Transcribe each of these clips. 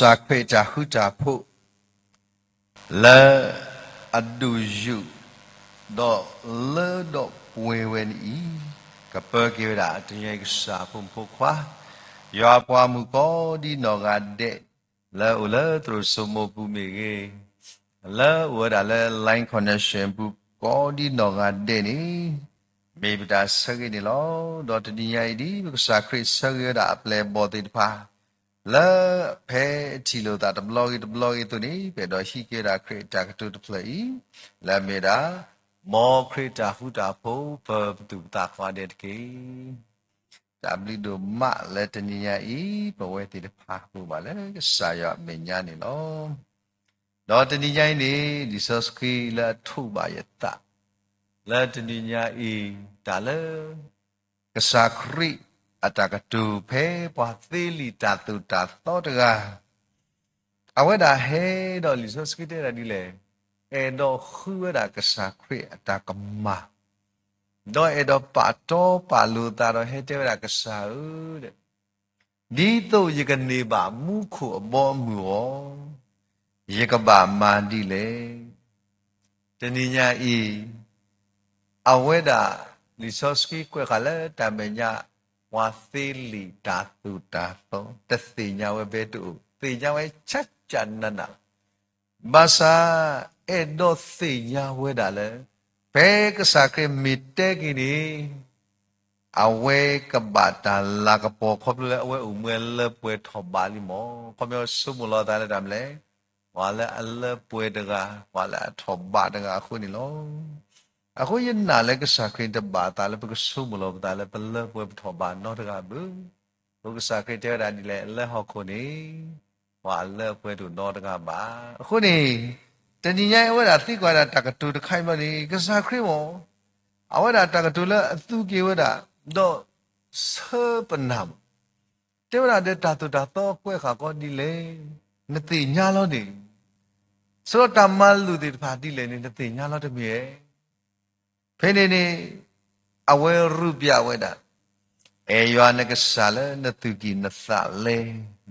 ကစၢ်ခရံာ်အတၢ်ဃူတၢ်ဖိး လၢအဒိၣ်ယိာ် ဒီးလၢဒီးပှဲၤဝဲန့ၣ်အံၤ ကပၢက့ၤဝဲဒၣ်တနံၤအံၤ ကစၢ်အဖိမုၣ်ဖိခွါ, ယွၤအပှၤမုၣ်ကိးဒ်နီၢ်ဂၤဒဲး လၢအအိၣ်လၢသရိာ်စိမိပူၤမ့ၢ်ဂ့ၤ, လၢအအိၣ်ဝဲဒၣ်လၢ Line Connection ပူၤကိးဒ်နီၢ်ဂၤဒဲးန့ၣ် မ့ၢ်ပတၢ်ဆၢဂ့ၤန့ၣ်လီၤ. ဒီးတနံၤညါအံၤ ဒ်ပကစၢ်ခရံာ်ဆၢဂ့ၤဝဲဒၣ်အပျဲၢ်အဘီၣ်သ့ၣ်တဖၣ် လၢဖဲအထံၣ်လိာ်သးတဘျီဂ့ၤတဘျီဂ့ၤအသိးန့ၣ် ပအဲၣ်ဒိးဟံးက့ၤဝဲဒၣ်ခရံာ်အတၢ်ကတိၤတဖျၢၣ်အံၤ လၢအမ့ၢ်ဝဲဒၣ် မ်ခရံာ်အတၢ်ဃူတၢ်ဖိး ပပသူၣ်ပသးကိးဂၤဒဲးတက့ၢ်. တၢ်ဘျုးဒိၣ်မးလၢတနံၤညါအံၤ ပဝဲသ့ၣ်တဖၣ်အိၣ်ဘၣ်လၢကစၢ်ယွၤအမဲာ်ညါန့ၣ်လီၤ. ဒီးတနံၤညါအံၤန့ၣ် လံာ်စီဆှံလၢအထိးဘၣ်ယသး လၢတနံၤညါအံၤ တၢ်လၢ ကစၢ်ခရံာ်အတၢ်ကတိၤဖဲပှၤသ့လံာ်တၢ်သိၣ်တၢ်သီတဂၤ အဝဲဒၣ်ဟဲဒီးလံာ်စီဆှံတဲဒၣ်ဒ်လဲၣ်, အဲၣ်ဒိးဃုဝဲဒၣ်ကစၢ်ခရံာ်အတၢ်ကမၣ်, ဒီးအဲၣ်ဒိးပာ်တီပာ်လိၤအသးဒီးဟဲတဲဝဲဒၣ်ကစၢ်ဧၢ, ဒ်သိးယကန့ၢ်ဘၣ်မူခိၣ်အဘီအမုၢ်အဂီၢ်, ယကဘၣ်မၤဒ်လဲၣ်. တနံၤညါအံၤ အဝဲဒၣ် လံာ်စီဆှံကွဲးဃာ်လၢတၢ်မဲာ်ညါ ပှၤသ့လံာ်တၢ်သိၣ်တၢ်သီ တသ့ၣ်ညါဝဲဘၣ်တအိၣ်, သ့ၣ်ညါဝဲဆးဆးနးနးလီၤ. ဘၣ်ဆၣ် အဲၣ်ဒိးသ့ၣ်ညါဝဲဒၣ်လၢ ဖဲကစၢ်ခရံာ်မ့ၢ်တဲက့ၤန့ၣ် အဝဲကဘၣ်တၢ်လၤကပီၤခီဖျိလၢအဝဲအိၣ်မူဝဲလၢပှဲၤထီၣ်ဘးလံမး. ခီဖျိဆိကမိၣ်လီၤအသးလၢတၢ်မနုၤလဲၣ်, ပှၤလၢအလၢပှဲၤတဂၤ, ပှၤလၢအထီၣ်ဘးတဂၤအဃိန့ၣ်လီၤ. အဃိယနာ်လၢကစၢ်ခရံာ်တဘၣ်သးလၢပကဆိကမိၣ်လီၤပသးလၢပလၢပှဲၤပထီၣ်ဘးနီတဂၤဘၣ်. အဃိကစၢ်ခရံာ်တဲဝဲဒၣ်ဒ်လဲၣ်, လၢဟီၣ်ခိၣ်န့ၣ် ပှၤလၢပှဲၤတအိၣ်နီတဂၤဘၣ်. အဃိန့ၣ် တနံၤညါအံၤအဝဲဒၣ်သံကွၢ်ဒၣ်တၢ်ကတိၤတခါအံၤဘျီန့ၣ် ကစၢ်ခရံာ်မး အဝဲဒၣ်တၢ်ကတိၤလၢအသူက့ၤဝဲဒၣ် ဒီးဆၢပနၢ်မး တဲဝဲဒၣ်ဒီးတၢ်သိၣ်တၢ်သီကွဲးဃာ်ကီးဒ်လဲၣ်, နသ့ၣ်ညါလီၤန့ၣ်, ဆိဒီးတၢ်မၤလိာ်သ့ၣ်တဖၣ်ဒ်လဲၣ်န့ၣ် နသ့ၣ်ညါလီၤတမ့ၢ်ဧါ. ဖဲန့ၣ်န့ၣ် အဝဲရူးပျးဝဲဒၣ်, အဲၣ်ယွၤနကစၢ်လၢနသူၣ်ကံၢ်နသးလဲ,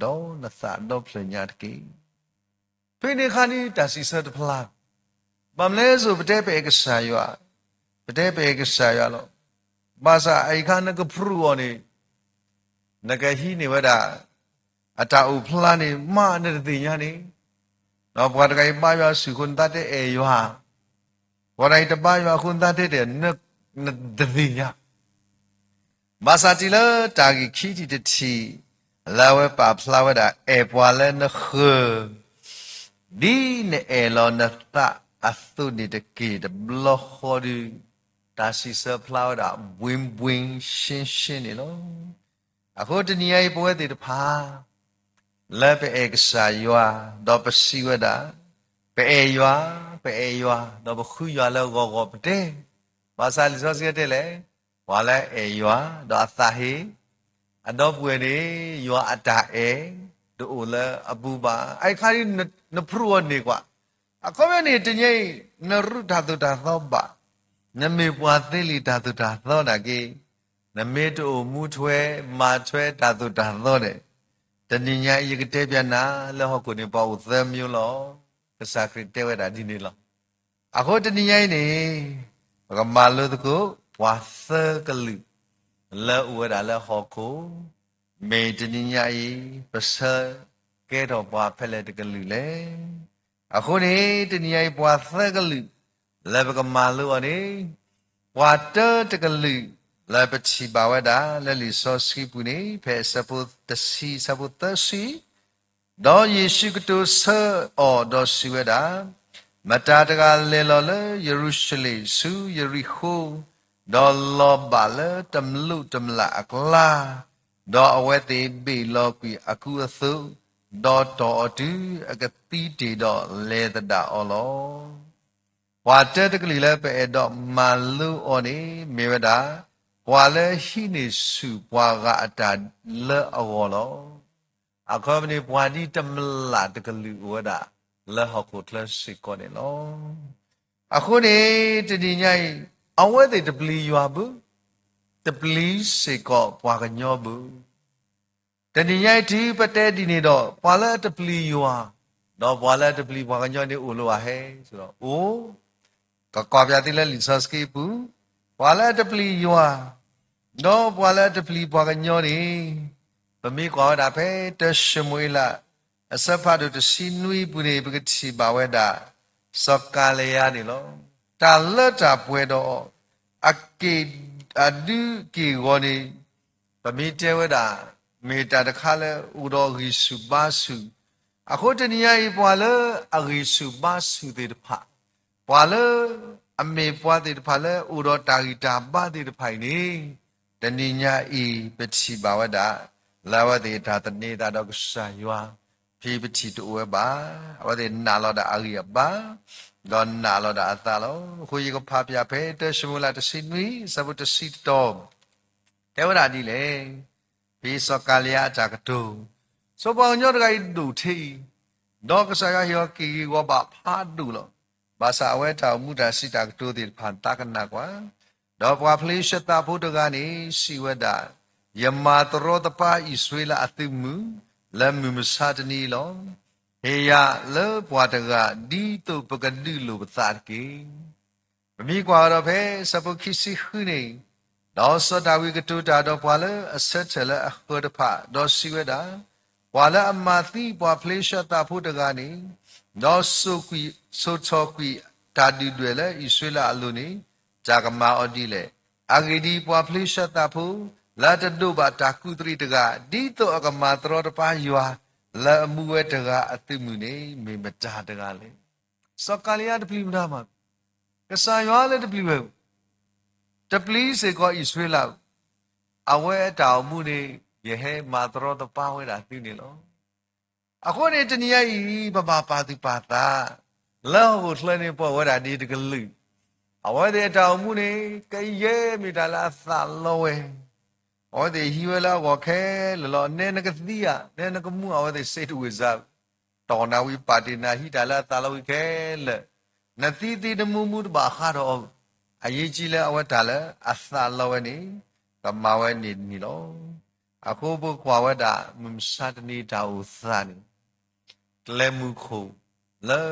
ဒီးနသးဒီဖျၢၣ်ညါတက့ၢ်. ဖဲန့ၣ်အခါန့ၣ် တၢ်စံးဆၢတဖျါ, ဘၣ်မနုၤလဲၣ်စိ ပတဲပအဲၣ်ကစၢ်ယွၤ, ပတဲပအဲၣ်ကစၢ်ယွၤလီၤ. ဘၣ်ဆၣ်အအံၤအခါနကဖရူးအီၤန့ၣ် နကဟံးန့ၢ်ဝဲဒၣ် အတၢ်အိၣ်ဖျါန့ၣ် မ့ၢ်နတသ့ၣ်ညါန့ၣ်, ဒီးပှၤတဂၤအံၤဘါယွၤဆူၣ်အဃိ နသးတအဲၣ်ယွၤ, ပှၤတဂၤအံၤတဘါယွၤအဃိ နသးတအဲၣ်, နတသ့ၣ်ညါ ဘၣ်ဆၣ်တုၤလၢတၢ်ဂ့ၢ်ခံထံၣ်တထံၣ် လၢအဝဲပာ်ဖျါဝဲဒၣ် အဲၣ်ပှၤလၢနဃၢၤ ဒ်နအဲၣ်လီၤနသးအသိးန့ၣ်တက့ၢ် တဘျီဃီဒီး တၢ်စံးဆၢဖျါဝဲဒၣ် ဘှ့ဘှ့ ရှဲရှဲ န့ၣ်လီၤ. အဃိတနံၤအံၤ ပဝဲသ့ၣ်တဖၣ် လၢပအဲၣ်ကစၢ်ယွၤ ဒီးပစံးဝဲဒၣ် ပအဲၣ်ယွၤ, ပအဲၣ်ယွၤ, ဒီးပဃုယွၤလၢဂီၤဂီၤပတဲ, ဘၣ်ဆၣ်လံာ်စီဆှံတဲလဲၣ်, ပှၤလၢအအဲၣ်ယွၤ ဒီးအသးဟ့ အဒီပုၢ်ဝဲၢ်န့ၣ် ယွၤအတၢ်အဲၣ် တအိၣ်လၢအပူၤဘၣ်. အအံၤအခါဒ် နဖရူးအီၤန့ၢ်ကွၢ်, အခီပညီန့ၣ် တနံၤအံၤ နရူးတၢ်သိၣ်တၢ်သီဘၣ်, နမ့ၢ်ပှၤသ့လံာ်တၢ်သိၣ်တၢ်သီနာ်က့, နမ့ၢ်တအိၣ်မူထွဲ မၤထွဲတၢ်သိၣ်တၢ်သီန့ၣ်, တနံၤညါအံၤ ယကတဲပျးနၤ လၢဟီၣ်ခိၣ်န့ၣ် ပှၤအိၣ်သၢမျိုးလီၤ. ကစၢ်ခရံာ်တဲဝဲဒၣ်ဒ်န့ၣ်လီၤ. အဃိတနံၤညါအံၤန့ၣ် ပကမၤလိသကိး ပှၤသၢကလုာ် လၢအအိၣ်ဝဲဒၣ်လၢဟီၣ်ခိၣ်, မ့ၢ်တနံၤညါအံၤ ပဆၢကဲထီၣ်ပှၤဖဲလဲၣ်တကလုာ်လဲၣ်. အဃိန့ၣ် တနံၤညါအံၤ ပှၤသၢကလုာ် လၢပကမၤလိအီၤန့ၣ်, ပှၤတၢတကလုာ် လၢပထံၣ်ဘၣ်ဝဲဒၣ်လၢလံာ်စီဆှံပူၤန့ၣ် ဖဲအဆၢဖိတဆံ အဆၢဖိသၢဆံ ဒီးယ့ၣ်ၡူးကတိၤဆၢအီၤဒီးစံးဝဲဒၣ်, မတၤတဂၤလဲၤလီၤလၢယရူၤၡလ့ၣ်ဆူယရံၣ်ဃိ, ဒီးလီၤဘၣ်လၢတမျိးတမျာ်အကျါ, ဒီးအဝဲသ့ၣ်ဘ့ၣ်လီၤကွံာ်အကူအသိး, ဒီးတီၢ်အီၤတုၤအကသံတ့ၢ်ဒီးလဲၤသဒၣ်အီၤလီၤ. ပှၤတၢတကလုာ်လၢပအဲၣ်ဒိးမၤလိအီၤန့ၣ် မ့ၢ်ဝဲဒၣ် ပှၤလၢဟံးန့ၢ်ဆူၣ်ပှၤဂၤအတၢ်လၢအဂီၢ်လီၤ. အခီပညီန့ၣ် ပှၤဒ်တမျာ်တကလုာ်အိၣ်ဝဲဒၣ် လၢဟီၣ်ခိၣ်ချၢစ့ၢ်ကီးန့ၣ်လီၤ. အဃိန့ၣ် တနံၤညါအံၤ အဝဲသ့ၣ်တပျံၤယွၤဘၣ်, တပျံၤစ့ၢ်ကီးပှၤကညီဘၣ်. တနံၤညါအံၤတုၤပတဲဒ်န့ၣ်ဒီး ပှၤလၢအတပျံၤယွၤ, ဒီးပှၤလၢအတပျံၤပှၤကညီန့ၣ်အိၣ်လၢၤဧါဟဲ, ဒီးအိၣ်, ကကွၢ်ပၠးသုလၢလံာ်စီဆှံအပူၤ, ပှၤလၢအတပျံၤယွၤ, ဒီးပှၤလၢအတပျံၤပှၤကညီန့ၣ်, ပမ့ၢ်ကွၢ်ဝဲဒၣ်ဖဲတၢၡမူၤအ့လး အဆၢဖးဒိၣ်တဆံနွံအပူၤန့ၣ် ပကထံၣ်ဘၣ်ဝဲဒၣ် စီၤကၤလံယါန့ၣ်လီၤ. တၢ်လၢတၢ်ပှဲၤဒီး အက့ၢ်အဒုးက့ၢ်ဂီၤန့ၣ် ပမ့ၢ်တဲဝဲဒၣ် မ့ၢ်တၢ်တခါလၢအိၣ်ဒီးဂံၢ်ဆူၣ်ဘါဆူၣ်, အဃိတနံၤညါအံၤ ပှၤလၢအဂံၢ်ဆူၣ်ဘါဆူၣ်သ့ၣ်တဖၣ်, ပှၤလၢအမ့ၢ်ပှၤသ့ၣ်တဖၣ်လၢအိၣ်ဒီးတၢ်ဂံၢ်တၢ်ဘါသ့ၣ်တဖၣ်အံၤန့ၣ်, တနံၤညါအံၤပထံၣ်ဘၣ်ဝဲဒၣ် လၢအဝဲသ့ၣ်တၢ်သန့ၤသးဒီးကစၢ်ယွၤ ဖဲပထံၣ်တအိၣ်ဝဲဘၣ်. အဝဲသ့ၣ်နာ်လီၤဒၣ်အဂံၢ်အဘါ, ဒီးနာ်လီၤဒၣ်အသးလီၤ. အဃိယကဖးပၠးဖဲတၢၡမူၤအ့လးတဆံနွံ အဆၢဖိတဆံတတီၤ, တဲဝဲဒၣ်ဒ်လဲၣ်, ဖဲစီၤကၤလံယါအတၢ်ကတိၤ, စီၤပှၤကညီတဂၤအံၤဒိၣ်ထဲအံၤ, ဒီးကစၢ်ယွၤဟ့ၣ်အီၤက့ၢ်ဂ့ၢ်ဂီၤဘၣ်ဖးဒိၣ်လီၤ. ဘၣ်ဆၣ်အဝဲတၢ်အိၣ်မူတၢ်စံးတၢ်ကတိၤသ့ၣ်တဖၣ်သးကနၣ်ကွၢ်, ဒီးပှၤဖလ့ၡသးဖိတဂၤန့ၣ် စံးဝဲဒၣ်, ယမၤတရီတပါအံၣ်စရ့လးအသုးမုၢ် လၢမုၢ်မဆါတနံၤအံၤလီၤ. ဟ့ၣ်ယၤလၢပှၤတဂၤ ဒ်သိးပကဒုးလိာ်ပသးတက့ၢ်. ပမ့ၢ်ကွၢ်ကဒီးဖဲဆၢဖိခံဆံဃုန့ၣ်, ဒီးစီၤဒၤဝံးကတိၤတၢ်ဒီးပှၤလၢအဆၢထၢၣ်လၢအဃၢၤတဖၣ်, ဒီးစံးဝဲဒၣ်, ပှၤလၢအမၤသံပှၤဖလ့ၡသးဖိတဂၤန့ၣ်, ဒီးစိာ်ကွံာ်, စိာ်ထီၣ်ကွံာ်တၢ်ဒုၣ်ဒွဲၣ်လၢအံၣ်စရ့လးအလိၤန့ၣ်, တၢ်ကမၤအီၤဒ်လဲၣ်. အဂ့ၢ်ဒ်အံၤ, ပှၤဖလ့ၡသးဖိ လၢအတဒိးဘၣ်တၢ်ကူၣ်သရံးတဂၤ, ဒ်သိးအကမၤတရီတပါယွၤ လၢအမူဝဲတဂၤအသုးမုၢ်န့ၣ် မ့ၢ်မတၤတဂၤလဲၣ်. စီၤကၤလံယါတပျံၤမတၤမး, ကစၢ်ယွၤလၢတပျံၤဝဲ, တပျံၤစ့ၢ်ကီးအံၣ်စရ့လး, အဝဲအတၢ်အိၣ်မူန့ၣ် ယဟဲမၤတရီတပါဝဲဒၣ်သုန့ၣ်လီၤ. အဃိန့ၣ်တနံၤညါအံၤ ပဘၣ်ပာ်သူၣ်ပာ်သး, လၢဟီၣ်ခိၣ်ချၢန့ၣ် ပှၤအိၣ်ဝဲဒၣ်ဒ်တကလုာ်, အဝဲသ့ၣ်အတၢ်အိၣ်မူန့ၣ် ကယဲၢ်မ့ၢ်တၢ်လၢအသးလီဝဲ အဝဲသ့ၣ်ဟံးဝဲလၢအဂီၢ်ခဲလၢာ်လီၤ. နဲနကသံဧါ, နဲနကမူဧါ, အဝဲသ့ၣ်စ့တဝ့ၢ်စါ, တီၢ်နၤဝံၤပာ်တ့ၢ်နၤ ဟံးတၢ်လၢအသးလီဝံၤခဲလၢာ်, နသံသံနမူမူတဘၣ်ဃးဒီးအီၤ, အရေးကြီးလၢအဝဲတၢ်လၢအသးလီဝဲန့ၣ် ကမၤဝဲန့ၣ်န့ၣ်လီၤ. အဃိပကွၢ်ဝဲဒၣ် မုၢ်မဆါတနံၤတၢ်အိၣ်သးန့ၣ် ကျဲမုၢ်ခိၣ် လၢ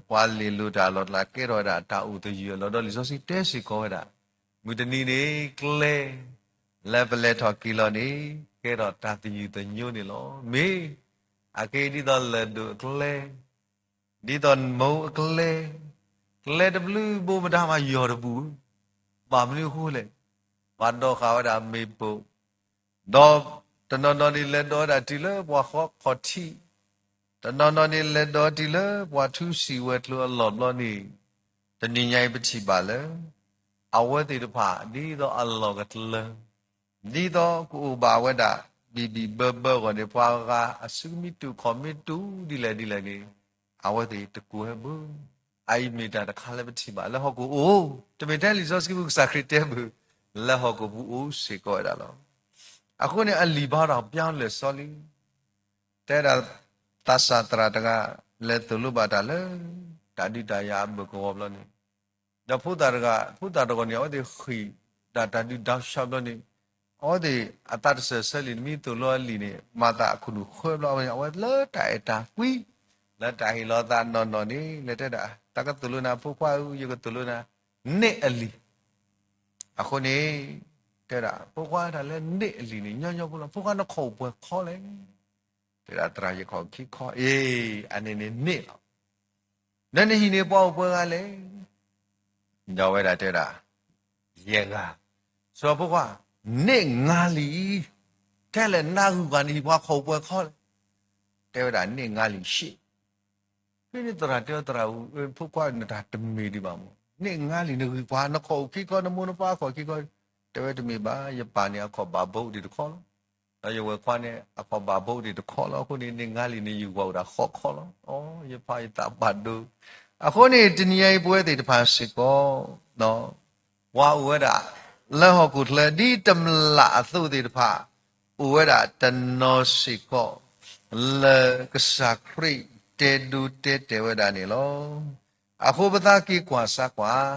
ပှၤလ့ၤလိၤတၢ်လီၢ်တလၢ် ကဲထီၣ်ဝဲဒၣ်တၢ်အိၣ်သယုၢ်အလီၢ် ဒီးလံာ်စီဆှံတဲစ့ၢ်ကီးဝဲဒၣ်, မုၢ်တနံၤန့ၣ် ကျဲလၢပလဲၤထီၣ်က့ၤလီၤန့ၣ် ကဲထီၣ်တၢ်သယုၢ်သညိန့ၣ်လီၤ. မ့ၢ်အက့ဒ်သိးလၢၢ်ဒိၣ်အကျဲ, ဒ်သိးမိအကျဲ, ကျဲတဘျုးဘိမတၤမၤယီၢ်တဘူၣ်, ဘၣ်မနုၤအဃိလဲၣ်, ပှၤဒိးဃာ်ဝဲဒၣ်မ့ၣ်ပိၢ်, ဒီးတနီၤနီၤန့ၣ်လဲၤဒိးဝဲဒၣ်တုၤလၢပှၤဃီခီၣ်ထံး, တနီၤနီၤန့ၣ်လဲၤဒိးတုၤလၢပှၤထူစံာ်ဝဲၤကျိၤအလီၢ်ဘျီန့ၣ်, တနံၤညါအံၤပထံၣ်ဘၣ်လၢ အဝဲသ့ၣ်တဖၣ်ဒ်သိးအလီၢ်ကတလၢ ဒ်သိးကအိၣ်ဘၣ်ဝဲဒၣ် ဘံၣ်ဘံၣ်ဘၢဘၢအဂီၢ်န့ၣ် ပှၤဂၤအစုမ့ၢ်တူၢ်ခီၣ်မ့ၢ်တူၢ်ဒ်လဲၣ်ဒ်လဲၣ်န့ၣ်, အဝဲသ့ၣ်တကိးဟဲဘၣ်. အအံၤမ့ၢ်တၢ်တခါလၢပထံၣ်ဘၣ်လၢဟီၣ်ခိၣ်အိၣ်, တမ့ၢ်ထဲလံာ်စီဆှံပူၤ ကစၢ်ခရံာ်တဲဘၣ်, လၢဟီၣ်ခိၣ်ပူၤအိၣ်စ့ၢ်ကီးဝဲဒၣ်လီၤ. အဃိန့ၣ် အလံာ်ဘါထီၣ်ပျီလၢာ်စီလံ တဲဒၣ် သးစၢ်သရၣ်တဂၤ လဲၤသိၣ်လိဘၣ်တၢ်လၢ တၢ်ဒုးတၢ်ယၤအဘၢၣ်ကဝီၤဘျီန့ၣ်, ဒီးဖိသၣ်တဂၤ, ဖိသၣ်တဂၤန့ၣ် အဝဲသ့ၣ်ဃံးဒၣ်တၢ်ဒုးတၢ်ဆါဘျီန့ၣ်, အဝဲသ့ၣ်အသးတစၢၢ်ဆၢလံ နမ့ၢ်သိၣ်လိအလံာ်န့ၣ် မၤသးအခိၣ်နူာ်ဃၢဘျီန့ၣ် အဝဲလၢတၢ်အဲၣ်တၢ်ကွံ, လၢတၢ်ဟ့ၣ်လီၤသးနီၢ်နီၢ်န့ၣ် လဲၤတဲဒၣ် တၢ်ကသိၣ်လိနၤဖိခွါဧၢ, ယကသိၣ်လိနၤ န့ၢ်အလံာ် အဃိန့ၣ် တဲဒၣ် ဖိခွါတၢ်လၢန့ၢ်အလံာ်န့ၣ် ညီညီဖိလီၤ. ဖိခွါနခီၣ်အိၣ်ပှဲၤခီလဲၣ်. တဲဒၣ်သရၣ်ယခီၣ်အိၣ်ခံခီ, အ့ အန့ၣ်န့ၣ်န့ၢ်လီၤ. နနဟံၣ်န့ၣ်ပှၤအိၣ်ပှဲၤဂၤလဲၣ်. ဒီးဝဲဒၣ်တဲဒၣ် ယဲၢ်ဂၤ. စီၤဖိခွါ န့ၢ်ငါးလံာ်အံၤ, ထဲလဲၣ်နဂုၤပှၤနဟံၣ်ပှၤခီၣ်အိၣ်ပှဲၤခီလဲၣ်. တဲဝဲဒၣ်န့ၢ်ငါးလံာ်ရှ့ ဖဲန့ၣ်သရၣ်တဲအီၤ သရၣ်ဧၢ, ဖိခွါနတၢ်တမ့ၢ်ဒံးဘၣ်မး, န့ၢ်ငါးလံာ်နဂုၤပှၤနခီၣ်အိၣ်ခံခီ နမိၢ်နပၢ်ခီၣ်ခံခီ, တဲဝဲတမ့ၢ်ဘၣ်, ယပၢ်န့ၣ်အခီၣ်ဘၣ်ဘိဒံးတခီလီၤ. ဒီးယဝဲၢ်ခွါန့ၣ် အခီၣ်ဘၣ်ဘိဒံးတခီလီၤ. အဃိန့ၣ် န့ၢ်ငါးလံာ်န့ၣ် ယဂုၤပှၤအိၣ်ဒၣ်ဃိးခီလီၤ. အိ ယဖးယသးဘၣ်ဒိ. အဃိန့ၣ် တနံၤညါအံၤပဝဲသ့ၣ်တဖၣ်စ့ၢ်ကီး ပှၤအိၣ်ဝဲဒၣ် လၢဟီၣ်ခိၣ်ချၢ ဒ်တမျာ်အသိးသ့ၣ်တဖၣ် အိၣ်ဝဲဒၣ်တနီၤစ့ၢ်ကီး လၢကစၢ်ခရံာ်တဲဒိတဲတဲာ်ဝဲဒၣ်န့ၣ်လီၤ. အဃိပသးက့ၤကွၢ်စၢ်ကွၢ်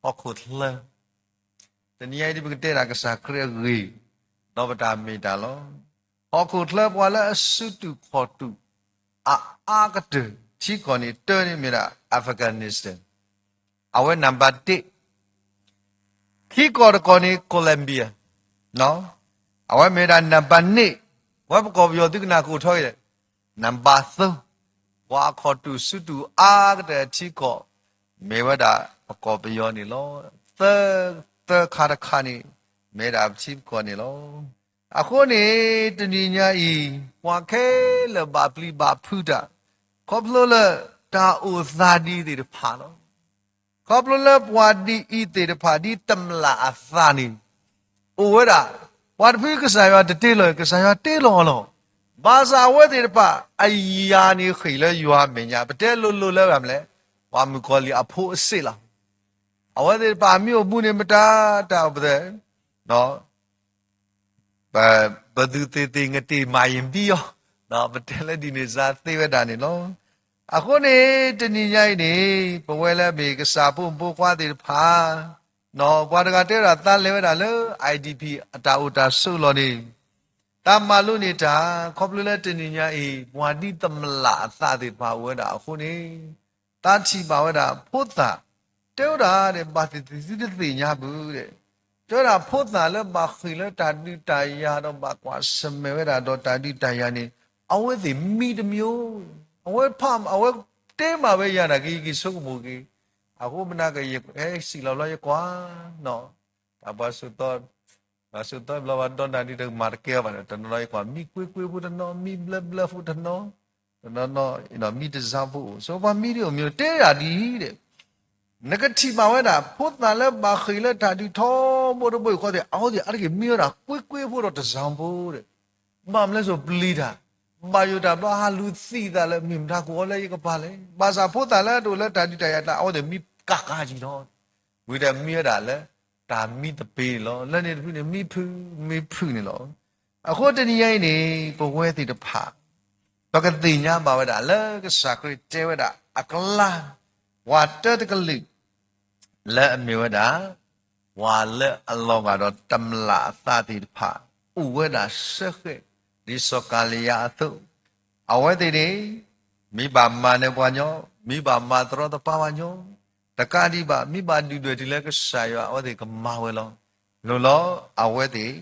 ဟီၣ်ခိၣ်ချၢ တနံၤညါအံၤဒ်ပကတဲဒၣ်ကစၢ်ခရံာ်အဂ့ၢ် ဒီးပတၢ်မ့ၢ်တၢ်လီၤ. ဟီၣ်ခိၣ်ချၢပှၤလၢအစုတူာ်ခီၣ်တူာ် အအါကတၢၢ် ထံကီၢ်န့ၣ် တၢန့ၣ်မ့ၢ်ဒၣ် Afghanistan, အဝဲနံပါတ်တစ်, ခံကီၢ်တကီၢ်န့ၣ် Colombia, အဝဲမ့ၢ်ဝဲဒၣ်နံပါတ်နှစ်, ဝဲပကီၢ်ပယီၤသုကနၢ်ကအိၣ်ထီၣ်က့ၤလဲၣ်, နံပါတ်သုံး, ပှၤခီၣ်တူာ်စုတူာ်အါကတၢၢ်အထံကီၢ် မ့ၢ်ဝဲဒၣ်ပကီၢ်ပယီၤန့ၣ်လီၤ. သၢ, သၢခါတခါန့ၣ် မ့ၢ်ဒၣ်ပထံပကီၢ်န့ၣ်လီၤ. အဃိန့ၣ် တနံၤညါအံၤ ပှၤခဲလၢာ်ဘၣ်ပျံၤဘၣ်ဖုးတၢ် ခီဖျိလၢတၢ်အိၣ်သးဒ်အံၤသ့ၣ်တဖၣ်လီၤ. ခီဖျိလၢပှၤဒ်အံၤသ့ၣ်တဖၣ် ဒ်တမျးအသးန့ၣ် အိၣ်ဝဲဒၣ်, ပှၤတဖုကစၢ်ယွၤတတ့လီၤ, ကစၢ်ယွၤတ့လီၤအီၤလီၤ. ဘၣ်ဆၣ်အဝဲသ့ၣ်တဖၣ် အယၤန့ၣ်ဃ့ၢ်လၢယွၤမဲာ်ညါ, ပတဲလိၤလိၤလၢဂၤမနုၤလဲၣ်, ပှၤမုၣ်ကီၤလံၢ်အဖိအစ့ၣ်လီၤ. အဝဲသ့ၣ်တဖၣ်အမံၤအိၣ်မူန့ၣ် မတၤတၢ်အိၣ်ပသဲ ဘၣ်သူၣ်သ့ၣ်သ့ၣ် ငတ့ၢ်မၤယံၤဘံယီၤ, ပတဲလၢဒ်န့ၣ်စ့ၢ်သ့ဝဲဒၣ်န့ၣ်လီၤ. အဃိန့ၣ် တနံၤညါအံၤန့ၣ် ပဝဲလၢအမ့ၢ်ကစၢ်ဖိမုၣ်ဖိခွါသ့ၣ်တဖၣ်, ပှၤတဂၤတဲဝဲဒၣ်သးလဲၤဝဲဒၣ်လၢ IDP အတၢ်အိၣ်တၢ်ဆိးအလီၢ်န့ၣ်, တၢ်မၤလိန့ၢ်တၢ် ခီဖျိလၢတနံၤညါအံၤ ပှၤဒ်တမျးအသးသ့ၣ်တဖၣ်အိၣ်ဝဲဒၣ်အဃိန့ၣ် သးထံၣ်ဘၣ်ဝဲဒၣ်ဖိသၣ်, တဲဝဲဒၣ်ဒီး ဘၣ်သ့ၣ်သ့ၣ်သုတသ့ၣ်ညါဘၣ်ဒီး, တဲဝဲဒၣ်ဖိသၣ်လၢဘၣ်ဃ့ၢ်လၢတၢ်ဒုးတၢ်ယၤဒီး ဘၣ်ကွၢ်ဆၢၣ်မဲာ်ဝဲဒၣ်ဒီးတၢ်ဒုးတၢ်ယၤန့ၣ် အဝဲသ့ၣ်မံတမံၤ, အဝဲဖး အဝဲတဲမးဝဲယၤနာ်က့ ယက့ၤဆိကမိၣ်က့ၤ, အဃိမနုၤက့ၤ ယဟဲစံၣ်လီၤဘျီယကွၢ် တၢ်ပှၤစိာ်သီ, ပှၤစိာ်သီဘျီ ပှၤဒီနၢ်ဒုးတမၤတကဲအီၤဘၣ်န့ၣ် တနီၤနီၤယကွၢ် မံကွ့ကွ့ဖိတနီၤ, မံဘျၢဘျၢဖိတနီၤ, တနီၤနီၤ မံတစၢဖိအိၣ်, ဆိပှၤမံဒ်အိၣ်မံၤ တဲဒၣ်ဒ်အံၤဒီး, နကထံၣ်ဘၣ်ဝဲဒၣ် ဖိသၣ်လၢဘၣ်ဃ့ၢ်လၢတၢ်ဒုးထီဘိတဘိယူၢ်ဃီသ့ၣ် အဝဲသ့ၣ်အါတက့ၢ်မံဝဲဒၣ် ကွ့ကွ့ဖိဒီးတစၢဖိဒီး, ဘၣ်မနုၤလဲၣ်ဆိပျံၤတၢ်, ဘၣ်ယိၣ်တၢ်ဘျီဟးလူၤသံသးလၢ မ့ၢ်မတၤကအိၣ်လၢယကပၤလဲၣ်. ဘၣ်ဆၣ်ဖိသၣ်လၢတအိၣ်လၢတၢ်ဒုးတၢ်ယၤတၢ် အဝဲသ့ၣ်မံကးကးကံလီၤ. ဝံၤဒီးမံဝဲဒၣ်လၢ တၢ်မံသပ့ၤန့ၣ်လီၤ. လၢန့ၣ်တဖုန့ၣ် မံဖုး မံဖုးန့ၣ်လီၤ. အဃိတနံၤညါအံၤန့ၣ် ပဝဲသ့ၣ်တဖၣ် ပကသ့ၣ်ညါဘၣ်ဝဲဒၣ်လၢကစၢ်ခရံာ်တဲဝဲဒၣ်အကျါ, ပှၤတၢတကလုာ် လၢအမ့ၢ်ဝဲဒၣ် ပှၤလၢအလီၤဂာ်ဒီးတမျးအသးသ့ၣ်တဖၣ် အိၣ်ဝဲဒၣ်စ့ၢ်ကီး ဒ်စီၤကၤလံယၤအသိး, အဝဲသ့ၣ်န့ၣ် မ့ၢ်ဘၣ်မၤနၢၤပှၤညီ, မ့ၢ်ဘၣ်မၤတရီတပါပှၤညီ, တကးဒံးဘၣ် မ့ၢ်ဘၣ်ဒုၣ်ဒွဲၣ်တုၤလၢကစၢ်ယွၤ အဝဲသ့ၣ်ကမၤဝဲလီၤ. လိၣ်လီၤ အဝဲသ့ၣ်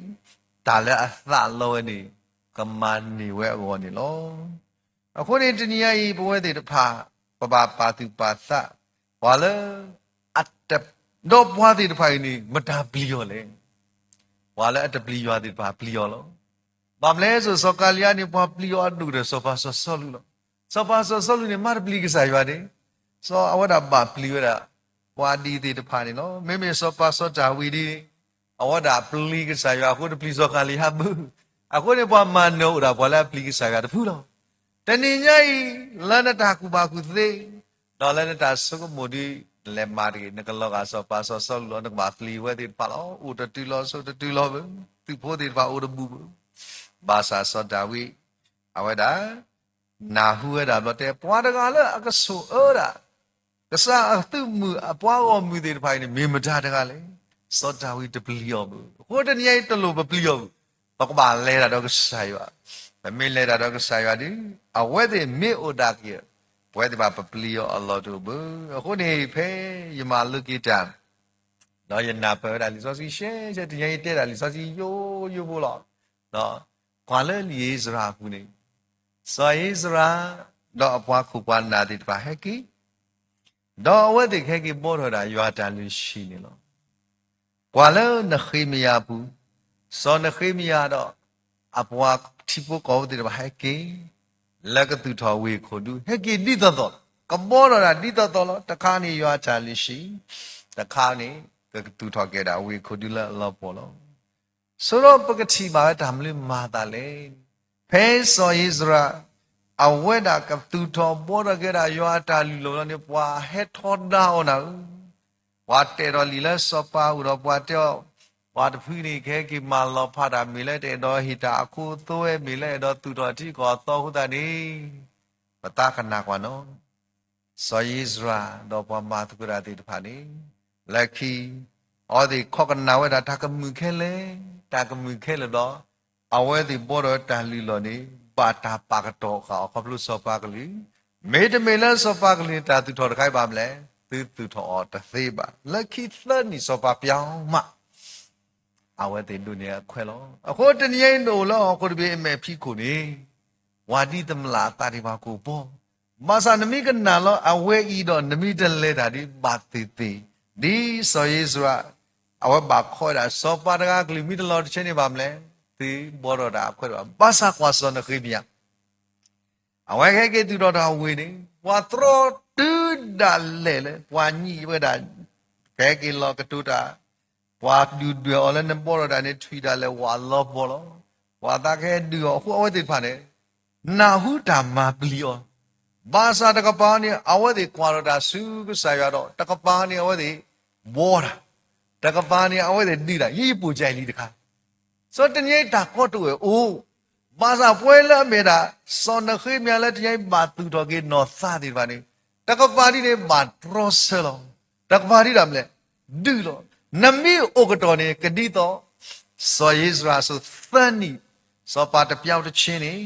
တၢ်လၢအသးလီဝဲန့ၣ် ကမၤန့ၢ်ဝဲအဂီၢ်န့ၣ်လီၤ. အဃိန့ၣ် တနံၤညါအံၤ ပဝဲသ့ၣ်တဖၣ် ပဘၣ်ပာ်သူၣ်ပာ်သး ပှၤလၢ အတ ဒီးပှၤသ့ၣ်တဖၣ်အံၤန့ၣ် မတၤပျံၤအီၤလဲၣ်. ပှၤလၢအတပျံၤယွၤသ့ၣ်တဖၣ်ပျံၤအီၤလီၤ. ဘၣ်မနုၤလဲၣ်ဆိ စီၤကၤလံယၤန့ၣ် ပှၤပျံၤအီၤအဒိၣ်ဒီး စီၤပၤစီၤစီလူးလီၤ. စီၤပၤစီၤစီလူးန့ၣ် မ့ၢ်တပျံၤကစၢ်ယွၤန့ၣ်, စီၤအဝဲဒၣ်ဘၣ်ပျံၤဝဲဒၣ် ပှၤဒ်သ့ၣ်တဖၣ်န့ၣ်လီၤ. မ့မ့ၢ်စီၤပၤစီၤဒၤဝံးဒ်န့ၣ် အဝဲဒၣ်ပျံၤကစၢ်ယွၤအဃိ တပျံၤစီၤကၤလံယၤဘၣ်. အဃိန့ၣ် ပှၤမၤနၢၤအိၣ်ဒၣ်ပှၤလၢအပျံၤကစၢ်ယွၤတဖုလီၤ. တနံၤညါအံၤ လၢနတၢ်ကူၣ်ဘၣ်ကူၣ်သ့ ဒီးလၢနတၢ်ဆိကမိၣ်ဒီး နလဲၤမၤတဂ့ၤ, နကလီၤဂာ်စီၤပၤစီၤစီလူးလီၤ, နကဘၣ်ပျံၤဝဲသ့ၣ်တဖၣ်လီၤ. အိၣ်တတုၤလီၤ ဆိးတတုၤလီၤဘၣ်, သုးဖိသ့ၣ်တဖၣ်အိၣ်တဘူၣ်ဘၣ်. ဘၣ်ဆၣ်စီၤဒၤဝံး အဝဲဒၣ် နၢ်ဟူဝဲဒၣ်ဘျီတဲ ပှၤတဂၤလၢအကဆိၣ်အၢဒၣ် ကစၢ်အသုးမုၢ်အပှၤဂီၢ်မုၢ်သ့ၣ်တဖၣ်အံၤန့ၣ် မ့ၢ်မတၤတဂၤလဲၣ်. စီၤဒၤဝံးတပျံၤအီၤဘၣ်. အဃိတနံၤညါအံၤတလိၣ်ပပျံၤအီၤဘၣ်. ပကဘၣ်လဲၤတၢ်ဒီးကစၢ်ယွၤ. ပမ့ၢ်လဲၤတၢ်ဒီးကစၢ်ယွၤဒီး အဝဲသ့ၣ်မ့ၢ်အိၣ်ဒၣ်က့ၤ ပဝဲသ့ၣ်တဖၣ်ပပျံၤအီၤအလီၢ်တအိၣ်ဘၣ်. အဃိန့ၣ် ဖဲယမၤလိက့ၤတၢ် ဒီးယနၢ်ပၢၢ်ဝဲဒၣ်လံာ်စီဆှံရှဲရှဲ တနံၤညါအံၤတဲဒၣ်လံာ်စီဆှံယိယိဖိလီၤ. ကွၢ်လၢလံာ်အ့စြၤအပူၤန့ၣ် စီၤအ့စြၤ ဒီးအပှၤခိၣ်ပှၤနၢ်သ့ၣ်တဖၣ်ဟဲက့ၤ ဒီးအဝဲသ့ၣ်ကဟဲက့ၤဘှီထီၣ်ဝဲဒၣ်ယွၤအတၢ်လုၢ်ဟံၣ်န့ၣ်လီၤ. ကွၢ်လၢနဃ့မယၤအပူၤ, စီၤနဃ့မယၤဒီး အပှၤထံဖိကီၢ်ဖိသ့ၣ်တဖၣ်ဟဲက့ၤ လၢကသူၣ်ထီၣ်ဝ့ၢ်ခိၣ်ဒူ ဟဲက့ၤဒ်သိးသိးလီၤ. ကဘှီထီၣ်ဒၣ်ဒ်သိးသိးလီၤ. တခါန့ၣ်ယွၤအတၢ်လုၢ်ဟံၣ်, တခါန့ၣ် ကသူၣ်ထီၣ်က့ၤဒၣ်ဝ့ၢ်ခိၣ်ဒူလၢအလီၤပှီၢ်လီၤ. ဆိဒီးပကထံၣ်ဘၣ်ဝဲတၢ်မနုၤမၤသးလဲၣ်. ဖဲစီၤအ့စြၤ အဝဲဒၣ်ကသူၣ်ထီၣ်ဘှီထီၣ်က့ၤဒၣ်ယွၤအတၢ်လုၢ်လီၢ်န့ၣ် ပှၤဟဲထီဒါအီၤနၤဧၢ. ပှၤတဲာ်ထီၣ်လံာ်လၢစီၤပၤအအိၣ်ဒီးပှၤတဲအီၤ, ပှၤတဖုန့ၣ် ကဟဲက့ၤမၤလီၤဖးတၢ်မ့ၢ်လၢတအဲၣ်ဒိးဟ့ၣ်တၢ်အခိအသွဲ မ့ၢ်လၢအဲၣ်ဒိးသူၣ်ထီၣ်ထံကီၢ်အသီအဃိသတးန့ၣ် ပသးကနၣ်ကွၢ်နီၤ. စီၤအ့စြၤဒီးပှၤမၤသကိးတၢ်သ့ၣ်တဖၣ်န့ၣ် လၢခံ အဝဲသ့ၣ်ခိးကနၣ်ဝဲဒၣ်တၢ်ကမုာ်ခဲလၢာ်, တၢ်ကမုာ်ခဲလၢာ်ဘျီ, အဝဲသ့ၣ်ဘှီထီၣ်တၢ်လုၢ်လီၢ်န့ၣ် ဘၣ်တၢ်ပာ်ကတီၢ်ဃာ်အီၤခီဖျိစီၤပၤကလုာ်, မ့တမ့ၢ်လၢစီၤပၤကလုာ်န့ၣ် တၢ်သူၣ်ထီၣ်တခါအံၤဘၣ်မနုၤလဲၣ်, သုသူၣ်ထီၣ်အီၤတသ့ဘၣ်. လၢခံသၢနံၣ်စီၤပၤပျီမး အဝဲသ့ၣ်ဒိးန့ၢ်အခွဲးလီၤ. အဃိတနံၤအံၤနအိၣ်လၢဟီၣ်ခိၣ်တဘ့ၣ်အမဲာ်ဖံးခိၣ်န့ၣ် ပှၤဒ်သမလၢ်အသးဒံးဘၣ်ကိၢ်ဘီ, ဘၣ်ဆၣ်နမ့ၢ်ကနၣ်လီၤအဝဲအံၤဒီး နမ့ၢ်တလဲၤတၢ်ဒ်ဘၣ်သ့ၣ်သ့ၣ်, ဒ်စီၤဧ့စြၤ အဝဲဘၣ်ခိးဝဲဒၣ် စီၤပၤတဂၤကလုၢ်မ့ၢ်တလီၤတဆဲန့ၣ်ဘၣ်မနုၤလဲၣ်, သုဘှီထီၣ်တၢ်အခွဲးတဘၣ်. ဘၣ်ဆၣ်ကွၢ်စီၤနဃ့မယၤ အဝဲကဟဲက့ၤသူၣ်ထီၣ်တၢ်ဝ့ၢ်န့ၣ် ပှၤတြီတုၤဒၣ်လဲာ်လၢ ပှၤညံးဝဲဒၣ် ကဟဲက့ၤလီၤကတိၤတၢ်, ပှၤဒုၣ်ဒွဲၣ်အီၤလၢနဘှီထီၣ်တၢ်န့ၣ် ထွံၣ်ဒၣ်လဲာ်ဝးလီၤပှီၢ်လီၤ. ပှၤသးကဟဲဒုးအီၤအဃိ အဝဲသ့ၣ်တဖၣ်န့ၣ် နၢ်ဟူတၢ်မၤပျံၤအီၤ, ဘၣ်ဆၣ်တကပၤန့ၣ် အဝဲသ့ၣ်ကွၢ်ထီၣ်တၢ်ဆူကစၢ်ယွၤဒီး တကပၤန့ၣ် အဝဲသ့ၣ်ဘှီတၢ်, တကပၤန့ၣ် အဝဲသ့ၣ်ဒုးတၢ် ယပိာ်ကၢအံၤလံတခါ စီၤတနံၤအံၤတၢ်ကီတအိၣ်ဝဲအိၣ်, ဘၣ်ဆၣ်ပဝဲလၢအမ့ၢ်ဒၣ် စီၤနဃ့မယၤလၢတနံၤအံၤဘၣ်သူၣ်ထီၣ်က့ၤနီၢ်သးသ့ၣ်တဖၣ်န့ၣ် တကပၤဒ်န့ၣ်ဘၣ်တြီဆၢလီၤ, တကပၤဒ်ဒၣ်မနုၤလဲၣ်, ဒုးလီၤ. နမ့ၢ်အိၣ်ကတီၢ်န့ၣ် ကဒ်သိး စီၤဧ့စြၤအစိၤသၢနံၣ် စီၤပၤတပျီတဆဲန့ၣ်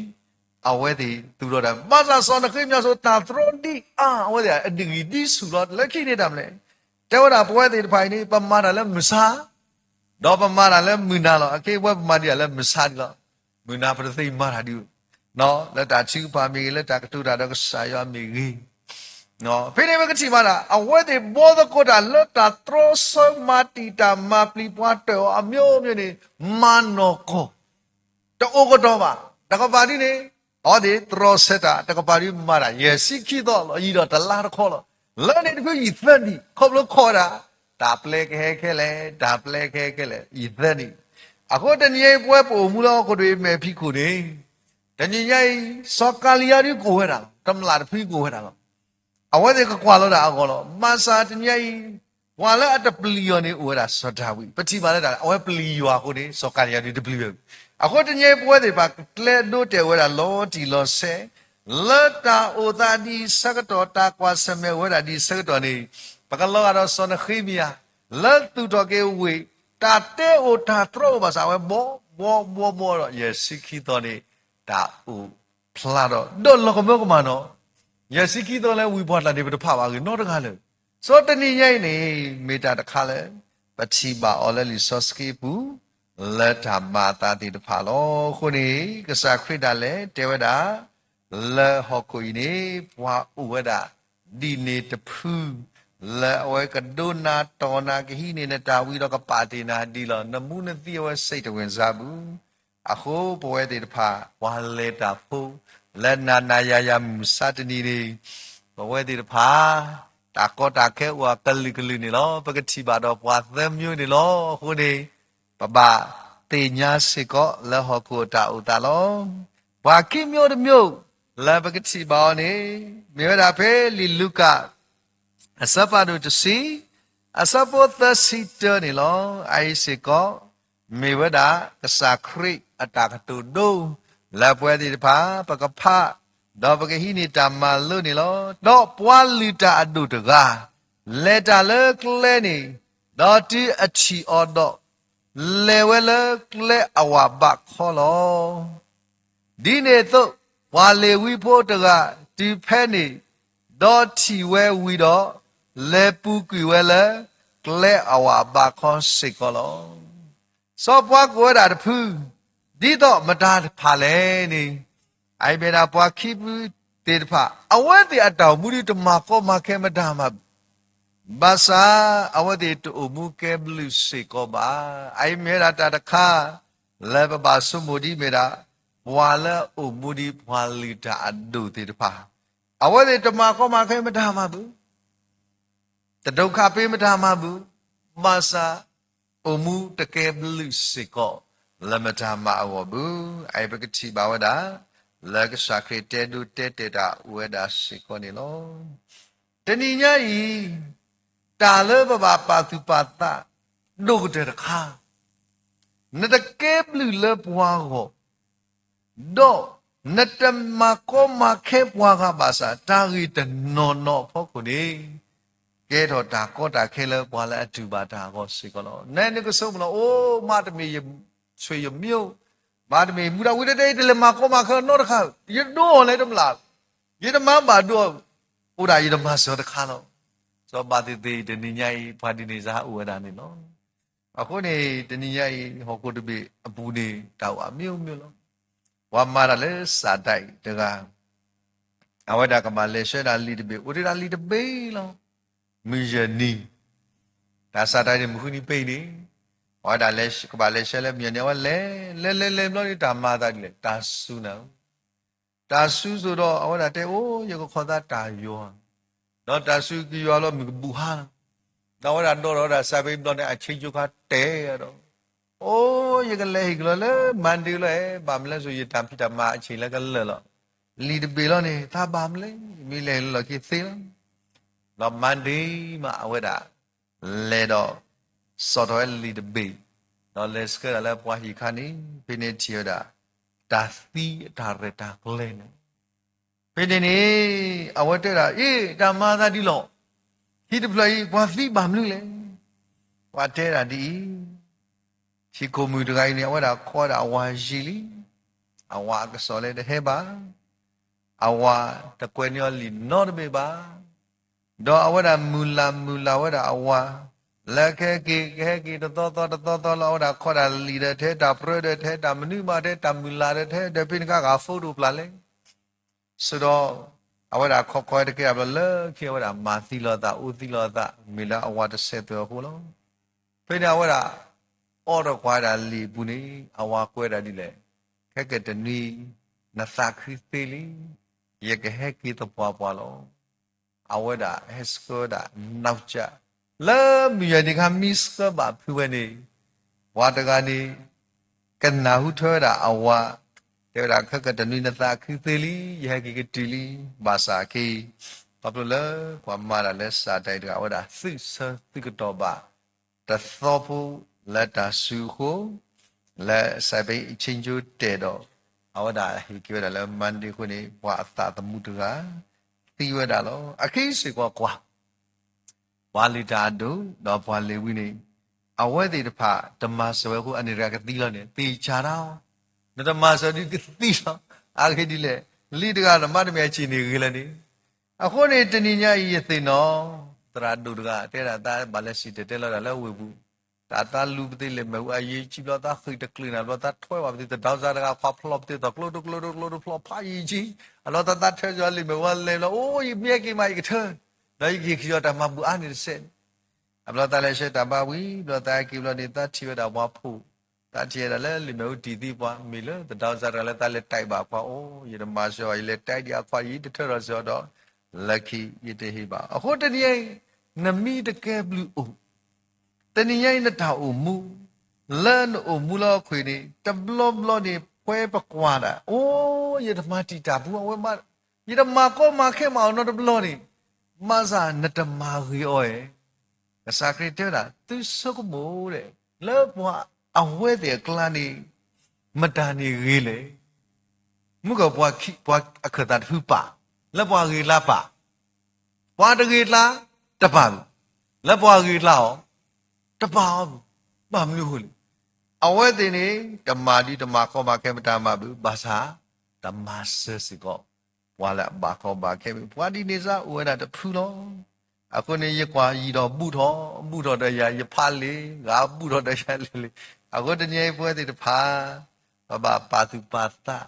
အဝဲသ့ၣ်သူၣ်ထီၣ်တၢ်, ဘၣ်ဆၣ်စီၤနဃ့မယၤအစိၤတၢ်တြီဒ်အါ အဝဲသ့ၣ်အဒုးဂံၢ်ဒ်ဆူၣ်လီၤ. လၢခံန့ၣ်တၢ်မနုၤလဲၣ်, တဲဝဲဒၣ်ပဝဲသ့ၣ်တဖၣ်အံၤန့ၣ် ပမၤတၢ်လၢမုၢ်ဆါ ဒီးပမၤတၢ်လၢမုၢ်နၤလီၤ. အခဲအံၤပဝဲပမၤဒံးတၢ်လၢမုၢ်ဆါဒံးလီၤ. မုၢ်နၤပတသ့မၤတၢ်ဒံး, လၢတၢ်ထုကဖၣ်မ့ၢ်ဂ့ၤ, လၢတၢ်ကတိၤတၢ်ဒီးကစၢ်ယွၤမ့ၢ်ဂ့ၤ, ဖဲန့ၣ်ပကထံၣ်ဘၣ်ဒၣ် အဝဲသ့ၣ်ဘှီသကိးတၢ်လၢတၢ်တြီဆၢမၤတံာ်တာ်မၤပျံၤပှၤတၢၢ်အီၤအမျိုးမျိုးန့ၣ် မၤနီၢ်ကီၢ် တအိၣ်ကတီၢ်ဘၣ်. တကပၤဒ်န့ၣ် အဝဲသ့ၣ်တြီဆၢတၢ်, တကပၤဒ်မၤတၢ် ယဲၢ်ဆံခံသီလီၤ, ယံာ်ဒီးတလါတခီလီၤ. လၢန့ၣ်တဖုယံာ်သၢနံၣ် ခီဖျိခိးဝဲဒၣ် တၢ်ပျဲကဟဲခဲလၢာ်, တၢ်ပျဲကဟဲခဲလၢာ် ယံာ်သၢနံၣ်. အဃိတနံၤအံၤပဝဲပအိၣ်မူလၢဟီၣ်ခိၣ်တဘ့ၣ်အမဲာ်ဖံးခိၣ်န့ၣ် တနံၤညါအံၤ စီၤကၤလံယၤဒုးကအိၣ်ဝဲဒၣ်လီၤ, တမျၢ်တဖုကအိၣ်ဝဲဒၣ်လီၤ. အဝဲသ့ၣ်ကကွၢ်လီၤဒၣ်အဂီၢ်လီၤ. ဘၣ်ဆၣ်တနံၤညါအံၤ ပှၤလၢအတပျံၤအီၤန့ၣ်အိၣ်ဝဲဒၣ်စီၤဒၤဝံး, ပထံၣ်ဘၣ်လၢတၢ် အဝဲပျံၤယွၤအဃိန့ၣ် စီၤကၤလံယၤဒုးတပျံၤဝဲ. အဃိတနံၤအံၤပဝဲသ့ၣ်တဖၣ်ကကျဲဒိတဲာ်ဝဲဒၣ်လီၤတံၢ်လီၤဆဲး လၢတၢ်အိၣ်သးဒ်ဆၢကတီၢ် တၢ်ကွၢ်ဆၢၣ်မဲာ်ဝဲဒၣ်ဒ်ဆၢကတီၢ်န့ၣ် ပကလီၤဂာ်ဒီးစီၤနဃ့မယၤ လၢသူၣ်ထီၣ်က့ၤဝ့ၢ် တၢ်တဲအိၣ်တၢ်တြီအိၣ်ဘၣ်ဆၣ် အဝဲဘှီဘှီဘှီဒီး ယဲၢ်ဆံခံသီန့ၣ် တၢ်အိၣ်ဖျါဒီး ဒီးလီၤကမၢကမၣ်နီၤ. ယဲၢ်ဆံခံသီလၢဝံၤပှၢ်တၢ်န့ၣ် ပတဖးဘၣ်ဂ့ၤနီတဂၤလၢာ်. စီၤတနံၤညါအံၤန့ၣ် မ့ၢ်တၢ်တခါလၢ ပထံၣ်ဘၣ်အီၤလၢလံာ်စီဆှံပူၤ လၢတၢ်မၤအသးသ့ၣ်တဖၣ်လီၤ. အဃိန့ၣ် ကစၢ်ခရံာ်ဒၣ်လဲာ်တဲဝဲဒၣ် လၢဟီၣ်ခိၣ်အံၤန့ၣ် ပှၤအိၣ်ဝဲဒၣ်ဒ်န့ၣ်တဖု လၢအဝဲကဒိနၤတီၢ်နၤ ကဟံးန့ၢ်နတၢ်ဝံၤဒီးကပာ်တ့ၢ်နၤဒ်လီၤ. နမူနသံအဝဲစ့းတဝ့ၢ်စၢ်ပူၤ အဃိပဝဲသ့ၣ်တဖၣ် ပှၤလဲၤတၢ်ဖိ လၢနၤနၤယၤယၤမုၢ်မဆါတနံၤန့ၣ် ပဝဲသ့ၣ်တဖၣ် တၢ်ကီတၢ်ခဲအိၣ်အကလုာ်ကလုာ်န့ၣ်လီၤ. ပကထံၣ်ဘၣ်ဒီးပှၤသၢမျိုးန့ၣ်လီၤ. အဃိန့ၣ် ပဘၣ်သ့ၣ်ညါစ့ၢ်ကီးလၢဟီၣ်ခိၣ်အတၢ်အိၣ်သးလီၤ. ပှၤခံမျိုးတမျိုး လၢပကထံၣ်ဘၣ်အီၤန့ၣ် မ့ၢ်ဝဲဒၣ်ဖဲလံာ်လူၤကၣ် အဆၢဖးဒိၣ်တဆံ အဆၢဖိသၢဆံတၢန့ၣ်လီၤ. အအံၤစ့ၢ်ကီး မ့ၢ်ဝဲဒၣ်ကစၢ်ခရံာ်အတၢ်ကတိၤဒိ လၢပဝဲသ့ၣ်တဖၣ် ပကဖး ဒီးပကဟံးန့ၢ်တၢ်မၤလိန့ၣ်လီၤ. ဒီးပှၤလုၢ်တၢ်အဒိၣ်တဂၤ လဲၤတၢ်လၢကျဲန့ၣ်, ဒီးတုၤအထံၣ်အီၤဒီး လဲၤဝဲလၢကျဲအဝၤဘးခီလီၤ. ဒ်န့ၣ်အသိး ပှၤလ့ၤဝံဖိတဂၤတုၤဖဲန့ၣ်, ဒီးထံၣ်ဝဲဝံၤဒီး လဲၤပူၤကွံာ်ဝဲလၢကျဲအဝၤဘးခီစ့ၢ်ကီးလီၤ. စီၤပှၤကိးဝဲဒၣ်တဖု ဒ်သိးမတၤတဖၣ်လဲၣ်န့ၣ်, အအံၤမ့ၢ်ဒၣ်ပှၤခံဖုသ့ၣ်တဖၣ် အဝဲသ့ၣ်အတၢ်အိၣ်မူဒ်တမၤကီမၤခဲမတၤမၤဘၣ်, ဘၣ်ဆၣ်အဝဲသ့ၣ်တအိၣ်မူကဲဘျုးစ့ၢ်ကီးဘၣ်. အအံၤမ့ၢ်ဝဲဒၣ်တၢ်တခါ လၢပဘၣ်ဆိကမိၣ်ဒ်မ့ၢ်ဒၣ် ပှၤလၢအအိၣ်မူဒ်ပှၤလုၢ်တၢ်အဒိၣ်သ့ၣ်တဖၣ်, အဝဲသ့ၣ်တမၤကီမၤခဲမတၤမၤဘၣ် တဒုက္ခပေးမတၤမၤဘၣ်, ဘၣ်ဆၣ် အိၣ်မူတကဲဘျုးစ့ၢ်ကီး လၢမတၤမၤအဂီၢ်ဘၣ်. အအံၤပကထံၣ်ဘၣ်ဝဲဒၣ် လၢကစၢ်ခရံာ်တဲဒိတဲတဲာ်တၢ်အိၣ်ဝဲဒၣ်စ့ၢ်ကီးန့ၣ်လီၤ. တနံၤညါအံၤ တၢ်လၢပဘၣ်ပာ်သူၣ်ပာ်သး ဒိၣ်ကတၢၢ်တခါ နတကဲဘျုးလၢပှၤဂီၢ် ဒီးနတမၤကီမၤခဲပှၤဂၤဘၣ်ဆၣ် တၢ်ဂ့ၢ်တနီၤနီၤအဖီခိၣ်န့ၣ် ကဲထီၣ်တၢ်ကီတၢ်ခဲလၢပှၤလၢအတူၢ်ဘၣ်တၢ်အဂီၢ်စ့ၢ်ကီးလီၤ. နဲနကဆိကမိၣ်လီၤ, အိၣ်မးတမ့ၢ်ယဆွေယမျိုး, ဘၣ်တမ့ၢ် မူတၢ်ဝံၤတတဲ ယတလဲၤမၤကီမၤခဲနီတခါ, ယဒိအီၤလၢတမျး, ယတမၤဘၣ်ဒိအီၤ, အိၣ်ဒၣ်ယတမၤစၢၤတခါလီၤ. စီၤဘၣ်သ့ၣ်သ့ၣ်အံၤ တနံၤညါအံၤ ပှၤဒ်န့ၣ်စ့ၢ်အိၣ်ဝဲဒၣ်န့ၣ်လီၤ. အဃိန့ၣ် တနံၤညါအံၤ ဟီၣ်ခိၣ်တဘ့ၣ်အပူၤန့ၣ် တၢ်အိၣ်အမျိုးမျိုးလီၤ. ပှၤမၤတၢ်လၢစးဒၣ်အံၤတဂၤ အဝဲဒၣ်ကဘၣ်လဲၤဆှၢဒၣ်လံာ်တဘ့ၣ်, အိၣ်တ့ၢ်ဒၣ်လံာ်တဘ့ၣ်လီၤ. မုၢ်ယဲၢ်နံၤ, တၢ်စးဒၣ်အံၤန့ၣ် မုၢ်ဃုနံၤပဲအံၤန့ၣ်, အဝဲဒၣ်ကဘၣ်လဲၤဆှၢလၢမုၢ်ယဲၢ်နံၤ အဝဲလဲၤ, လဲၤလဲၤလဲၤဘျီန့ၣ် တၢ်မၤအသးဒ်လဲၣ်, တၢ်စူၤနၤဧၢ. တၢ်စူၤစိၤဒီး အဝဲဒၣ်တဲ အိၣ် ယကခီၣ်သးတၢ်ယွၤ, ဒီးတၢ်စူၤကယွၤလီၤ မုၢ်ကဘူၣ်ဟါလီၤ. ဒီးအဝဲဒၣ်ဒီးဒီးဝဲဒၣ်စးဖဲအံၤဘျီန့ၣ် အဆ့ကၠိခါတဲာ်ဒီး, အိၣ် ယကလဲၤဟ့ၣ်ကလီလၢ Monday လီၤဧါ, ဘၣ်မနုၤလဲၣ်စိၤ ယတၢ်ဖံးတၢ်မၤအဆ့ၣ်လၢကလၢာ်လီၤ. လံာ်တဘ့ၣ်လီၤန့ၣ် သးဘၣ်မနုၤလဲၣ်, မ့ၢ်လဲၤဟ့ၣ်လီၤက့ၤသ့လီၤ. ဒီး Monday မး အဝဲဒၣ် လဲၤဒီး စိာ်ထီၣ်ဝဲလံာ်တဘ့ၣ်, ဒီးလဲၤဆှၢဒၣ်လၢပှၤဟံၣ်ခါန့ၣ်, ဖဲန့ၣ်ထံၣ်ဝဲဒၣ် တၢ်သံအတၢ်ရဲၣ်တၢ်ကျဲၤန့ၣ်, ဖဲန့ၣ်န့ၣ် အဝဲတဲဒၣ် အ့ တၢ်မၤအသးဒ်လဲၣ်, ဟံၣ်တဖျၢၣ်အံၤ ပှၤသံဘၣ်မနုၤလဲၣ်. ပှၤတဲဒၣ်ဒ်အံၤ, ဟံၣ်ခိၣ်မုၣ်တဂၤအံၤန့ၣ် အဝဲဒၣ်ခီဒၣ်အဝၤယံာ်လံ, အဝၤအကစီၣ်လၢတဟဲဘၣ်, အဝၤတကွဲးန့ၢ်အီၤလံာ်နီတဘ့ၣ်ဘၣ်. ဒီးအဝဲဒၣ်မုၢ်လၢ်မုၢ်လၢ်ဝဲဒၣ်အဝၤ, လၢကဟဲက့ၤ ကဟဲက့ၤတသီသီတသီသီလီၤ. အဝဲဒၣ်ခီဒၣ်လံာ်ဒီးထဲတၢ်ပြၢဒီးထဲ တၢ်မနုၤမးထဲ တၢ်မုၢ်လၢ်ဒီးထဲ ဒီးဖဲန့ၣ်ခါဂၤ phone တအိၣ်ပျၢ်လဲၣ်. ဆိဒီး အဝဲဒၣ်ခီခီတကဲအဘျီလၢခံ အဝဲဒၣ်မၤသံလိာ်သး အိၣ်သံလိာ်သး မ့ၢ်လၢအဝၤတဆဲးသွဲၣ်အဃိလီၤ. ဖဲန့ၣ်အဝဲဒၣ် အိးထီၣ်ကွၢ်ဒၣ်လံာ်အပူၤန့ၣ် အဝၤကွဲးဒၣ်ဒ်လဲၣ်, ခဲကတနွံ နသးခုသ့လံ, ယကဟဲက့ၤသပှၢ်ပှၢ်လီၤ. အဝဲဒၣ်ဟဲဆှၢဝဲဒၣ် နောက်ကျ, လၢမုၢ်ယဲၢ်နံၤခါ မ့ၢ်ဆှၢဘၣ်ဖုးဝဲန့ၣ်, ပှၤတဂၤန့ၣ် ကနၢ်ဟူထွဲဝဲဒၣ်အဝၤ, တဲဝဲဒၣ် ခဲကတနွံ နသးခုသ့လံ, ယဟဲက့ၤကတုၤလံ. ဘၣ်ဆၣ်ခဲအံၤ ခီဖျိလၢပှၤမၤတၢ်လၢစးဒၣ်အံၤတဂၤ အဝဲဒၣ်သုးဆၢသုးကတီၢ်ဘၣ် တသီဖိလၢတၢ်စူၤအဃိ, လၢစးဖဲအံၤ အဆ့ကၠိတဲာ်ဒီး အဝဲဒၣ်ဟ့ၣ်က့ၤဝဲဒၣ်လၢ Monday အဃိန့ၣ် ပှၤအသးသမူတဂၤ သံဝဲဒၣ်လီၤ. အခဲအံၤစ့ၢ်ကီးကွၢ် ပှၤလုၢ်တၢ်အဒိၣ် ဒီးပှၤလ့ၤဝံန့ၣ် အဝဲသ့ၣ်တဖၣ်တမၤစၢၤဝဲအဃိ အန့ၣ်တဂၤကသံလီၤန့ၣ် သ့ၣ်ဆၣ်တၢ်အီၤ, နတမၤစၢၤဒုးကသံလီၤ. အဂ့ၢ်ဒ်လဲၣ်, လံတဂၤတမၤတမ့ၢ်အစ့ၣ်န့ၣ်ဂ့ၤလၢန့ၣ်. အဃိန့ၣ် တနံၤညါအံၤယသ့ၣ်နီၣ် သရၣ်ဒိၣ်တဂၤ တဲဒၣ်သးဘၣ်လဲၤစံၣ်တဲၤတဲလီၤဒၣ်လၢဝ့ၢ်ပူၤ, တၢ်သးလူၤပသ့လံာ်မဲာ်အူအယံၤကံဘျီ သးဃ့ၢ်တကျၢၤနၤဘျီ သးထွဲဘၣ်ပသ့ သဒီစးတဂၤခွါဖျိးပသ့ သီကျိတကျိတကျိတဖျိးဖးယံၤကံ, အဘျီသးသးထၢက့ၤလံာ်မဲာ်အူအလဲၤဘျီ အိၣ်ယမ့ၢ်ဟဲက့ၤမး ယကထၢ, ဒီးယကဟ့ၣ်က့ၤယီၤတၢ်မၤဘူၣ်အါန့ၣ်တစဲးန့ၣ်. အဘျီသးလဲၤဆှၢတၢ်ဘါဝံၤ ဘျီသးဟဲက့ၤဘျီန့ၣ် သးထံၣ်ဝဲဒၣ်ပှၤဖှိၣ်, သးထံၣ်ဝဲဒၣ်လၢလံာ်မဲာ်အူတံၢ်သံပှၤ မ့ၢ်လၢသဒီစးတဂၤလၢသးလဲၤတဲဘၣ်ပှၤအိၣ် ယတမၤစၢၤအီၤ ယလဲၤတဲဒံးအခွါ ယတထၢထီၣ်စ့ၢ်အီၤဒီး လၢခံယတဟ့ၣ်ဘၣ်. အဃိတနံၤအံၤ နမံတကဲဘျုးအိၣ် တနံၤညါအံၤနတၢ်အိၣ်မူ, လၢနအိၣ်မူလၢဟီၣ်ခိၣ်န့ၣ် တဘျီဘျီန့ၣ် ဖဲပကွၢ်ဒၣ် အိၣ် ယတမၤတံာ်တာ်ပူၤ အဝဲမၤ, ယတမၤကီမၤခဲမးအီၤနီတဘျီန့ၣ်, ဘၣ်ဆၣ်နတမၤဂ့ၤအီၤဧါ. ကစၢ်ခရံာ်တဲဝဲဒၣ် သုဆိကမိၣ်ဒီး လၢပှၤအဝဲသ့ၣ်အကျါန့ၣ် မတၤန့ၣ်ဂ့ၤလဲၣ်. မုၢ်ကီၢ်ပှၤခံ, ပှၤအခၢၣ်သးတဖုပာ်, လၢပှၤဂ့ၤလၢပာ်, ပှၤတဂ့ၤလၢတပာ်ဘၣ်, လၢပှၤဂ့ၤလၢအီၤ တပာ်အီၤဘၣ်. ဘၣ်မနုၤအဃိလဲၣ်. အဝဲသ့ၣ်န့ၣ် တမၤဒ်တမၤကီမၤခဲ မတၤမၤဘၣ်, ဘၣ်ဆၣ် တမၤစၢၤစ့ၢ်ကီး ပှၤလၢအဘၣ်ကီဘၣ်ခဲမ့ၢ် ပှၤဒ်န့ၣ်စ့ၢ်အိၣ်ဝဲဒၣ်တဖုလီၤ. အဃိန့ၣ် ယကွၢ်ယံာ်ဒီးဘူၣ်ထီၣ်, ဘူၣ်ထီၣ်ဒီးယၤယဖးလံာ်, ဂၤဘူၣ်ထီၣ်ဒီးယၤလဲၤလံာ်. အဃိတနံၤအံၤပဝဲသ့ၣ်တဖၣ် ပဘၣ်ပာ်သူၣ်ပာ်သး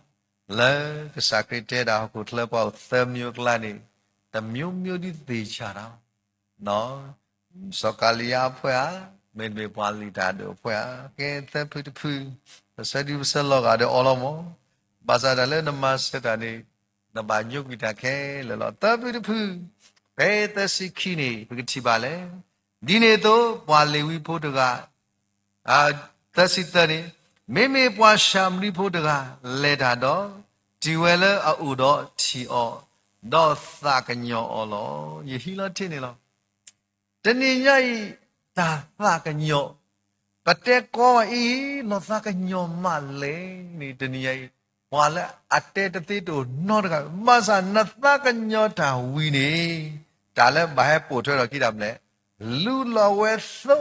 လၢကစၢ်ခရံာ်တဲဒၣ်ဟီၣ်ခိၣ်ချၢပှၤအိၣ်သၢမံၤအကျါန့ၣ် တမံၤမံၤဒ်သ့ၣ်ဆၣ်တၢ် စီၤကၤလံယါအဖှဲဧါ, မ့တမ့ၢ်ပှၤလုၢ်တၢ်ဒိၣ်အဖှဲဧါ, ကဲသၢဖုတဖု, ပဆၢဒုပဆၢလီၤဂာ်ဒီးအီၤလီၤမး. ဘၣ်ဆၣ်တၢ်လၢနမၤစၢၤတၢ်န့ၣ် နဘၣ်ညိကွံာ်တၢ်ခဲလၢာ်လီၤ. သၢဖုတဖု, ဖဲသၢဆံခံန့ၣ် ပကထံၣ်ဘၣ်လဲၣ်. ဒ်န့ၣ်အသိး ပှၤလ့ၤဝံဖိတဂၤ သၢဆံသၢန့ၣ်, မ့မ့ၢ်ပှၤၡၤမရံဖိတဂၤ လဲၤတၢ်ဒီး တုၤဝဲလၢအအိၣ်ဒီးထံၣ်အီၤ, ဒီးသးကညီၤအီၤလီၤ. ယဟံးလီၤထံးန့ၣ်လီၤ. တနံၤညါအံၤ တၢ်သးကညီၤ, ပတဲကီအံၤ လီၤသးကညီၤမးလဲၣ်န့ၣ် တနံၤညါအံၤ ပှၤလၢအတဲတသ့တအိၣ်နီတဂၤ, ဘၣ်ဆၣ် နသးကညီၤတၢ်ဝံၤန့ၣ် တၢ်လၢဘၣ်ဟဲပိာ်ထွဲထီၣ်ခံတၢ်မနုၤလဲၣ်, လူလီၤဝဲသိ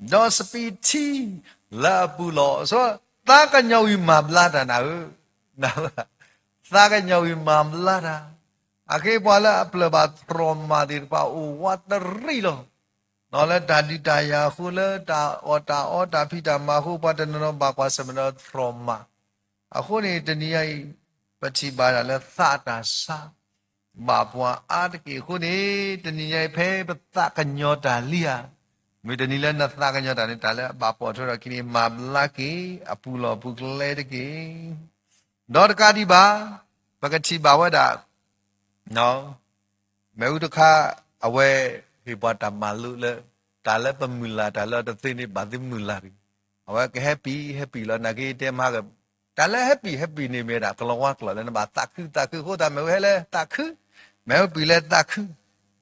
ဒီးစပံးထံ လၢအပူၤလီၤ. ဆိ သးကညီၤဝံၤမၤဘျါတၢ်နၤဧၢ, နၢ်ဟူဧါ, သးကညီၤဝံၤမၤဘျါတၢ်, အဃိပှၤလၢအပျၢၤဘၣ် trauma သ့ၣ်တဖၣ်အိၣ်ဝးတရံးလီၤ. လၢတၢ်ဒုးတၢ်ယၤအဃိ လၢတၢ်အီၣ်တၢ်အီတၢ်ဖံးတၢ်မၤအဃိ ပှၤတနီၤနီၤဘၣ်ကွၢ်ဆၢၣ်မဲာ်ဒီး trauma. အဃိန့ၣ် တနံၤညါအံၤ ပထံၣ်ဘၣ်တၢ်လၢသးတၢ်ဆါ ဘၣ်ပှၤအါတက့ၢ်အဃိန့ၣ် တနံၤညါအံၤဖဲပသးကညီၤတၢ်လံဧါ, မ့ၢ်တနံၤလၢနသးကညီၤတၢ်န့ၣ် တၢ်လၢအဘၣ်ပိာ်ထွဲထီၣ်အခံန့ၣ် မၤဘျါက့ၤအပူၤလီၢ်ပူၤကျဲတက့ၢ်. ဒီးတကးဒံးဘၣ် ပကထံၣ်ဘၣ်ဝဲဒၣ် မ့ၣ်အူတခါ အဝဲဟ့ၣ်ပှၤတၢ်မၤလိလၢ တၢ်လၢပမုၢ်လၢ်တၢ်လၢအတသ့န့ၣ် ဘၣ်သ့ၣ်မုၢ်လၢ်တဂ့ၤ, အဝဲက happy happy လီၤ. နာ်က့တဲမဟါက တၢ်လၢ happy happy န့ၣ်မ့ၢ်ဒၣ်ကလီၤဝါကျိာ်လၢနဘၣ်သးခုသးခုအဃိသတး မ့ၣ်အူဟဲလၢသးခု, မ့ၣ်အူပံၤလၢသးခု,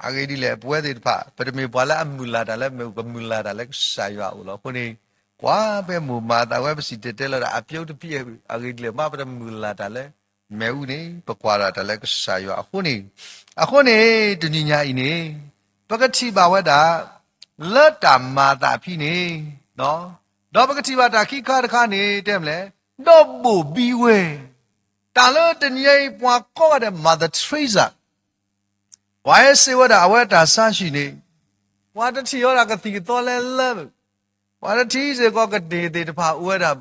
အဂ့ၢ်ဒ်လဲၣ် ပဝဲသ့ၣ်တဖၣ် ပတမ့ၢ်ပှၤလၢအမုၢ်လၢ်တၢ်လၢမ့ၣ်အူ ပမုၢ်လၢ်တၢ်လၢကစၢ်ယွၤအအိၣ်လီၤ. အဃိန့ၣ် ကွၢ်ဖဲမိၢ်မၤသးဝဲပစံၣ်တဲၤတဲလီၤဒၣ် အပျိတပျိ အဂ့ၢ်ဒ်လဲၣ် မ့ၢ်ပတမုၢ်လၢ်တၢ်လၢ မ့ၣ်အူန့ၣ် ပကွၢ်ဒၣ်တၢ်လၢကစၢ်ယွၤအဃိန့ၣ်, အဃိန့ၣ် တနံၤညါအံၤန့ၣ် ပကထံၣ်ဘၣ်ဝဲဒၣ် လၢတၢ်မၤသးဖဲန့ၣ်, ဒီးပကထံၣ်ဘၣ်တၢ်ခံခါတခါန့ၣ် တဲမလဲၣ်, ဒီးဘိၣ်ဘံဝဲ, တၢ်လၢတနံၤညါအံၤ ပှၤကိးဂၤဒဲး Mother Teresa ပှၤဟဲစံးဝဲဒၣ်အဝဲတၢ်ဆါဟံၣ်န့ၣ်, ပှၤတထံၣ်ဝဲဒၣ်ကသံၣ်ကသီလဲလဲ, ပှၤတထံၣ်စ့ၢ်ကီးကတ့ၢ်သ့ၣ်တဖၣ်အိၣ်ဝဲဒၣ်,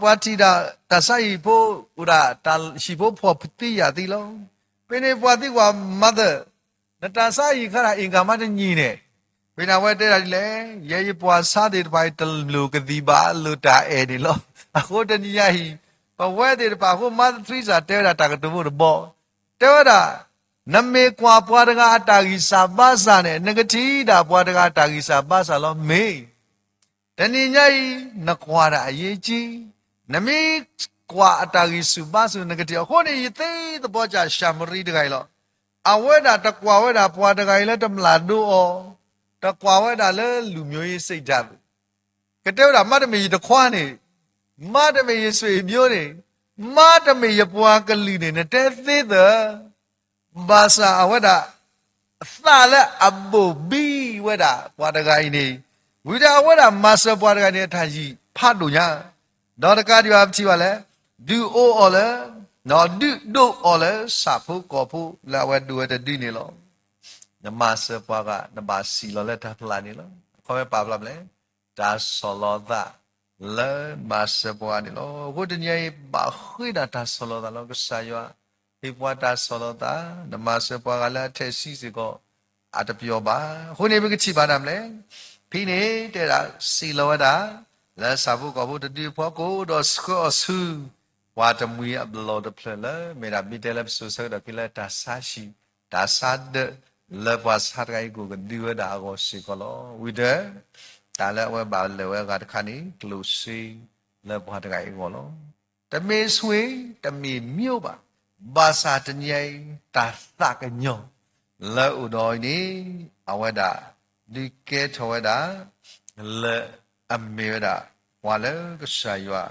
ပှၤထံၣ်ဒၣ်တၢ်ဆါဟံၣ်ဖိ အိၣ်ဒၣ်တၢ်ဟံၣ်ဖိဖှီၣ်သံယာ်သံလီၤ. ဖဲန့ၣ်ပှၤသံကွၢ် mother, နတၢ်ဆါဟံၣ်ခါတၢ်အ့ၣ်ကၢ်မးတနံၤန့ၣ်, ဖဲန့ၣ်အဝဲတဲဒၣ်ဒ်လဲၣ်, ယဲယပှၤဆါသ့ၣ်တဖၣ်အံၤ တလိၣ်ကသံၣ်ဘၣ် အလိၣ်တၢ်အဲၣ်န့ၣ်လီၤ. အဃိတနံၤညါအံၤ ပဝဲသ့ၣ်တဖၣ်အဃိ Mother Teresa တဲဝဲဒၣ်တၢ်ကတိၤဖိတဘီ တဲဝဲဒၣ်, နမ့ၢ်ကွၢ်ပှၤတဂၤအတၢ်ဂံၢ်စၢ်ဘါစၢ်န့ၣ် နကထံၣ်ဒၣ်ပှၤတဂၤအတၢ်ဂံၢ်စၢ်ဘါစၢ်လီၤ. မ့ၢ် တနံၤညါအံၤ နကွၢ်ဒၣ်အယ့ကၠံ, နမ့ၢ်ကွၢ်အတၢ်ဂံၢ်ဆူၣ်ဘါဆူၣ် နကထံၣ်. အဃိန့ၣ် ယသ့သဘီကၢ်ၡၤမရံတဂၤအံၤလီၤ. အဝဲဒၣ်တကွၢ်ဝဲဒၣ်ပှၤတဂၤအံၤလၢတမျၢ်ဒိအီၤ, တကွၢ်ဝဲဒၣ်လၢလူၤမိၤယ့စံးတၢ်ဘၣ် ကတဲဝဲဒၣ် မ့တမ့ၢ်ယတခွါန့ၣ်, မ့တမ့ၢ်ယစွ့ၣ်ယမိၤန့ၣ်, မ့တမ့ၢ်ယပှၤကလုာ်န့ၣ် နတဲသ့သၢ, ဘၣ်ဆၣ်အဝဲဒၣ် သးလၢအဘိၣ်ဘံဝဲဒၣ်ပှၤတဂၤအံၤန့ၣ်, ဝံၤဒီးအဝဲဒၣ်မၤစၢၤပှၤတဂၤန့ၣ် အတၢ်ဟံၣ်ဖးဒိၣ်ညါ, ဒီးတကးဒံးဘၣ်ပထံၣ်ဘၣ်လဲၣ်, ဒုးအိၣ်အီၤလၢ, ဒုးဒိးအီၤလၢဆၣ်ဖိကီၢ်ဖိလၢအဝဲဒိးဝဲတဒုန့ၣ်လီၤ. နမၤစၢၤပှၤဂၤ နဘၣ်စံၣ်လီၤလၢတၢ်ဖျါန့ၣ်လီၤ. အခီပညီပာ်ဖျါမလဲၣ်, တၢ်ဆီၣ်လီၤသး လၢမၤစၢၤပှၤန့ၣ်လီၤ. အဃိတနံၤအံၤ ဘၣ်ဃ့ဒၣ်တၢ်ဆီၣ်လီၤသးလီၤ. ကစၢ်ယွၤ ဟ့ၣ်ပှၤတၢ်ဆီၣ်လီၤသး, နမၤစၢၤပှၤဂၤလၢအထဲးဆံးစ့ၢ်ကီး အတပျီၤဘၣ်. အဃိန့ၣ် ပကထံၣ်ဘၣ်ဒၣ်မလဲၣ်, ဖဲန့ၣ်တဲဒၣ်စံၣ်လီၤဝဲဒၣ် လၢဆၣ်ဖိကီၢ်ဖိတဒုအဖီခိၣ် ဒီးဆှၢအီၤဆူ ပှၤတမှံၤအဘျီၣ်တဖျၢၣ်လၢ မ့ၢ်ဒၣ်မ့ၢ်တဲလၢပစိၤဆၢကတီၢ်ခဲလၢာ် တၢ်ဆါဟံၣ် တၢ်ဆါဒၢး လၢပှၤဆါတဂၤအံၤကအိၣ်ကဒုဝဲဒၣ်အဂီၢ်စ့ၢ်ကီးလီၤ. ဝံၤဒီး တၢ်လၢအဝဲဘၣ်လဲၤဝဲအဂၤတခါန့ၣ် ကျိၣ်စ့လၢပှၤတဂၤအံၤအဂီၢ်လီၤ. တမ့ၢ်ဆွေ တမ့ၢ်မျိုးဘၣ်, ဘၣ်ဆၣ်တနံၤအံၤ တၢ်သးကညီၤ လၢအိၣ်ဒီးအံၤန့ၣ် အဝဲဒၣ် ဒုးကဲထီၣ်ဝဲဒၣ် လၢအမ့ၢ်ဝဲဒၣ် ပှၤလၢကစၢ်ယွၤ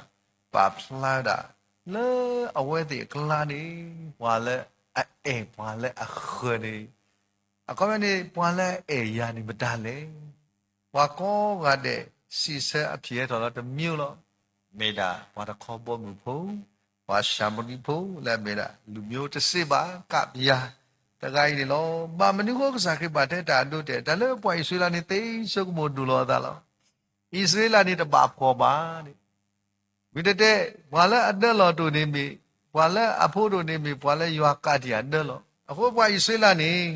ပာ်ဖျါဝဲဒၣ် လၢအဝဲသ့ၣ်အကျါန့ၣ် ပှၤလၢအအဲၣ်ပှၤလၢအဃၢၤန့ၣ် အခီပညီန့ၣ် ပှၤလၢအအဲၣ်ယၤန့ၣ် မတၤလဲၣ်. ပှၤကိးဂၤဒဲး စံးဆၢအဖံးဟဲထီၣ်လီၤတမံၤလီၤ. မ့ၢ်ဒၣ်ပှၤတခီဘီမုၢ်ဖိ, ပှၤၡၤမရံဖိ လၢအမ့ၢ်ဒၣ် လူမျိုးတစ့ဘၣ် ကပျၢ် တဂၤအံၤန့ၣ်လီၤ. ဘၣ်မနုၤအဃိ ကစၢ်ခရံာ်ဘၣ်တဲတၢ်အဒိတဲာ် တၢ်လၢပှၤအံၣ်စရ့လးန့ၣ် သ့ဆိကမိၣ်ဒိၣ်လီၤအသးလီၤ. အံၣ်စရ့လးန့ၣ် တဘၣ်ဖှီၣ်ဘၣ်န့ၣ် ဝံၤတဲတဲ ပှၤလၢအဒၢလီၤတိၢ်န့ၣ်မ့ၢ်, ပှၤလၢအဖိဒိၣ်န့ၣ်မ့ၢ် ပှၤလၢယွၤကးတံာ်အဒၢလီၤ. အဃိပှၤအံၣ်စရ့လးန့ၣ်